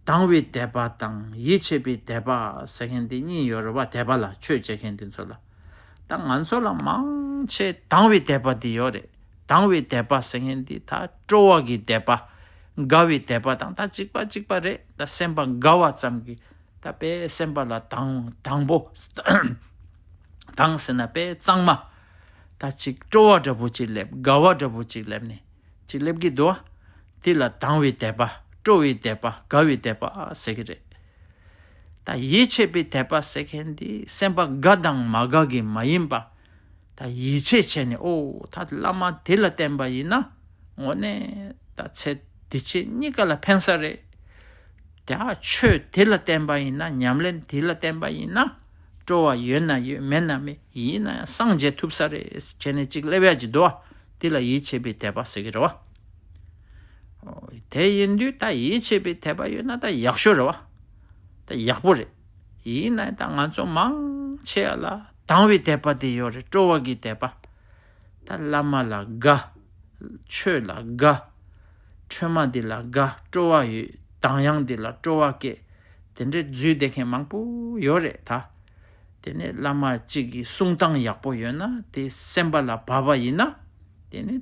དང་བའི་དད་པ་དང་ཡིད་ཆེས་པའི་དད་པ་ཟེར་མཁན་དེ་གཉིས་ཡོད་རེད་བ། དད་པ་ལ་ཆོས་བྱེད་མཁན་དེ་ཚོ་ལ། ད་ང་ཚོ་ལ་མང་ཆེ་དང་བའི་དད་པ་དེ་ཡོད་རེད། དང་བའི་དད་པ་ཟེར་མཁན་དེ་ད་སྤྲོ་བ་གི་དད་པ། དགའ་བའི་དད་པ་དང་ད་གཅིག་པ་གཅིག་པ་རེད། ད་སེམས་པ་དགའ་བ་ཙམ་གྱིས། ད་དཔེ་སེམས་པ་ལ་དང་དང་པོ། དང་ཟེར་ན་དཔེ་གཙང་མ། ད་ཅིག་སྤྲོ་བ་འདྲ་པོ་ཅིག་སླེབས། དགའ་བ་འདྲ་པོ་ཅིག་སླེབས་ནས་ཅིག་སླེབས་ཀྱི་འདུག་བ། དེ་ལ་དང་བའི་དད་པ། སྤྲོ་བའི་དད་པ། དགའ་བའི་དད་པ་ཟེར་གྱི་རེད། ད་ཡིད་ཆེས་པའི་དད་པ་ཟེར་མཁན་དེ་སེམས་པ་དགའ་དང་མ་དགའ་གི་མ་ཡིན་པ། ད་ཡིད་ཆེས་བྱས་ནས། ཨོ་ད་བླ་མ་དེ་ལ་བརྟེན་པ་ཡིན་ན་དངོས་གནས་ད་ཚེ་འདི་ཕྱི་གཉིས་ཀ་ལ་ཕན་ས་རེད། ད་ཆོས་དེ་ལ་བརྟེན་པ་ཡིན་ན། ཉམས་ལེན་དེ་ལ་བརྟེན་པ་ཡིན་ན། སྤྲོ་བ་ཡོད་ན་ཡོད། མེད་ན་མེད། ཡིན་ན་ཡང་སངས་རྒྱས་ཐུབ་ས་རེད་བྱས་ནས་ཅིག་སླེབས་ཡ་ཅིག་འདུག་བ། དེ་ལ་ཡིད་ཆེས་པའི་དད་པ་ཟེར་གྱི་རེད་བ། ཨོ་དེ་ཡིན་དུས་ད་ཡིད་ཆེས་པའི་དད་པ་ཡོད་ན་ད་ཡག་ཤོས་རེད་བ། ད་ཡག་པོ་རེད། ཡིན་ན་ད་ང་ཚོ་མང་ཆེ་བ་ལ་དང་བའི་དད་པ་དེ་ཡོད་རེད། སྤྲོ་བ་གི་དད་པ། ད་བླ་མ་ལ་དགའ། ཆོས་ལ་དགའ། ཁྲོས་མ་འདི་ལ་དགའ། སྤྲོ་བ་ཡོད། གདངས་དབྱངས་འདི་ལ་སྤྲོ་བ་སྐྱེ། དེ་འདྲའི་འཛུལ་བསྡད་མཁན་མང་པོ་ཡོད་རེད་ད། དེ་ནས་བླ་མ་གཅིག་གི་གསུང་སྟངས་ཡག་པོ་ཡོད་ན་དེ་སེམས་པ་ལ་བབས་པ་ཡིན་ན། དེ་ནས་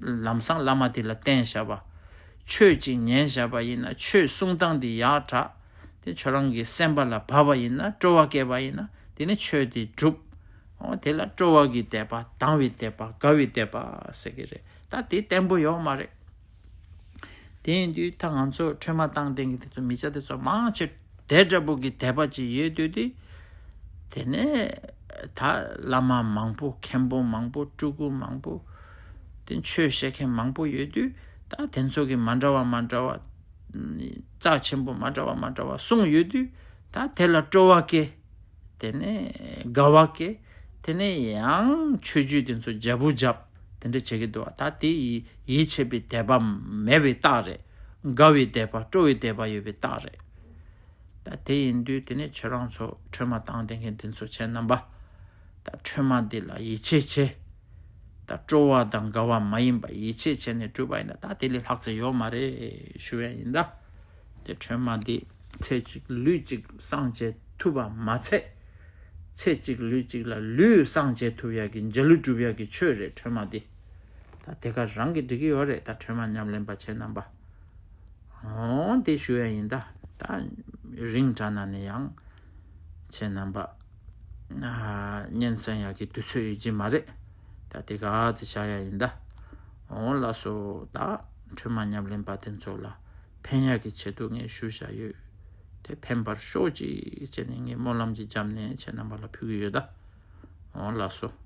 ལམ་སང་བླ་མ་དེ་ལ་བརྟེན་བཞག་པ། ཆོས་གཅིག་ཉན་བཞག་པ་ཡིན་ན། ཆོས་གསུང་སྟངས་དེ་ཡག་དྲགས། དེ་ཁྱོད་རང་གི་སེམས་པ་ལ་བབས་པ་ཡིན་ན། སྤྲོ་བ་སྐྱེས་པ་ཡིན་ན། དེ་ནས་ཆོས་དེ་སྒྲུབ། འོ་དེ་ལ་སྤྲོ་བ་གི་དད་པ། དང་བའི་དད་པ། དགའ་བའི་དད་པ་ཟེར་གི་རེད། ད་དེ་བརྟན་པོ་ཡོད་མ་རེད། དེ་ཡིན་དུས་ད་ང་ཚོ་འཕྲོད་མ་བཏང་བསྡད་མཁན་དེ་ཚོ། མི་ཚེ་དེ་ཚོ་མང་ཆེ་དེ་འདྲ་པོ་གི་དད་པ་ཅིག་ཡོད་དུས། དེ་དེ་ནས་ད་བླ་མ་མང་པོ། མཁན་པོ་མང་པོ། སྤྲུལ་སྐུ་མང་པོ། དེ་ཆོས་བཤད་མཁན་མང་པོ་ཡོད་དུས། ད་དེ་ཚོ་གི་མ་འདྲ་བ་མ་འདྲ་བ། རྩ་ཆེན་པོ་མ་འདྲ་བ་མ་འདྲ་བ་གསུངས་ཡོད་དུས། ད་དེ་ལ་སྤྲོ་བ་སྐྱེ། དེ་ནས་དགའ་བ་སྐྱེ། དེ་ནས་ཡང་ཆོས་བརྒྱུད་དེ་ཚོ་རྒྱབ་པོ་རྒྱབ། དེ་འདྲ་བྱེད་ཀྱི་འདུག་བ། ད་དེ་ཡི་ཡིད་ཆེས་པའི་དད་པ་མེད་པའི་རྟགས་རེད། དགའ་བའི་དད་པ། སྤྲོ་བའི་དད་པ་ཡོད་པའི་རྟགས་རེད། ད་དེ་ཡིན་དུས་དེ་ནས་ཁྱེད་རང་ཚོ་འཕྲོད་མ་བཏང་བསྡད་མཁན་དེ་ཚོ་ཁྱེད་རྣམ་པ། ད་འཕྲོད་མ་འདི་ལ་ཡིད་ཆེས་བྱེད། ད་སྤྲོ་བ་དང་དགའ་བ་མ་ཡིན་པ་ཡིད་ཆེས་བྱས་ནས་བསྒྲུབས་པ་ཡིན་ན། ད་དེ་ལས་ལྷག་ཅིག་ཡོད་མ་རེད་ཞུ་ཡ་ཡིན་ད། དེ་འཕྲོད་མ་འདི་ཚེ་གཅིག་ལུས་གཅིག་སངས་རྒྱས་ཐུབ་པ་མ་ཚད། ཚེ་གཅིག་ལུས་གཅིག་ལ་ལུས་སངས་རྒྱས་ཐུབ་ཡ་གི་འཇའ་ལུས་སྒྲུབ་ཡ་གི་ཆོས་རེད། འཕྲོད་མ་འདི། ད་དེ་ག་རང་གིས་འགྲིག་གི་ཡོད་རེད། ད་འཕྲོད་མ་ཉམས་ལེན་པ་ཁྱེད་རྣམ་པ། འོ་དེ་ཞུ་ཡ་ཡིན་ད། ད་རིང་དྲགས་ན་ནི་ཡང་ཁྱེད་རྣམ་པ་ཨ་སྙན་གསན་ཡག་གི་དུས་ཚོད་ཡོད་ཀྱི་མ་རེད། ད་དེ་ག་ཙི་བྱ་ཡ་ཡིན་ད། འོ་ལགས་སོ། ད་འཕྲོད་མ་ཉམས་ལེན་པ་དེ་ཚོ་ལ་ཕན་ཡག་གི་ཆེད་དུ་ངས་ཞུ་བཞག་ཡོད། དེ་ཕན་པར་ཤོག་ཅིག་བྱས་ནས་ངས་སྨོན་ལམ་ཅིག་བརྒྱབ་ནས་ཁྱེད་རྣམ་པ་ལ་ཕུལ་གི་ཡོད་ད། འོ་ལགས་སོ།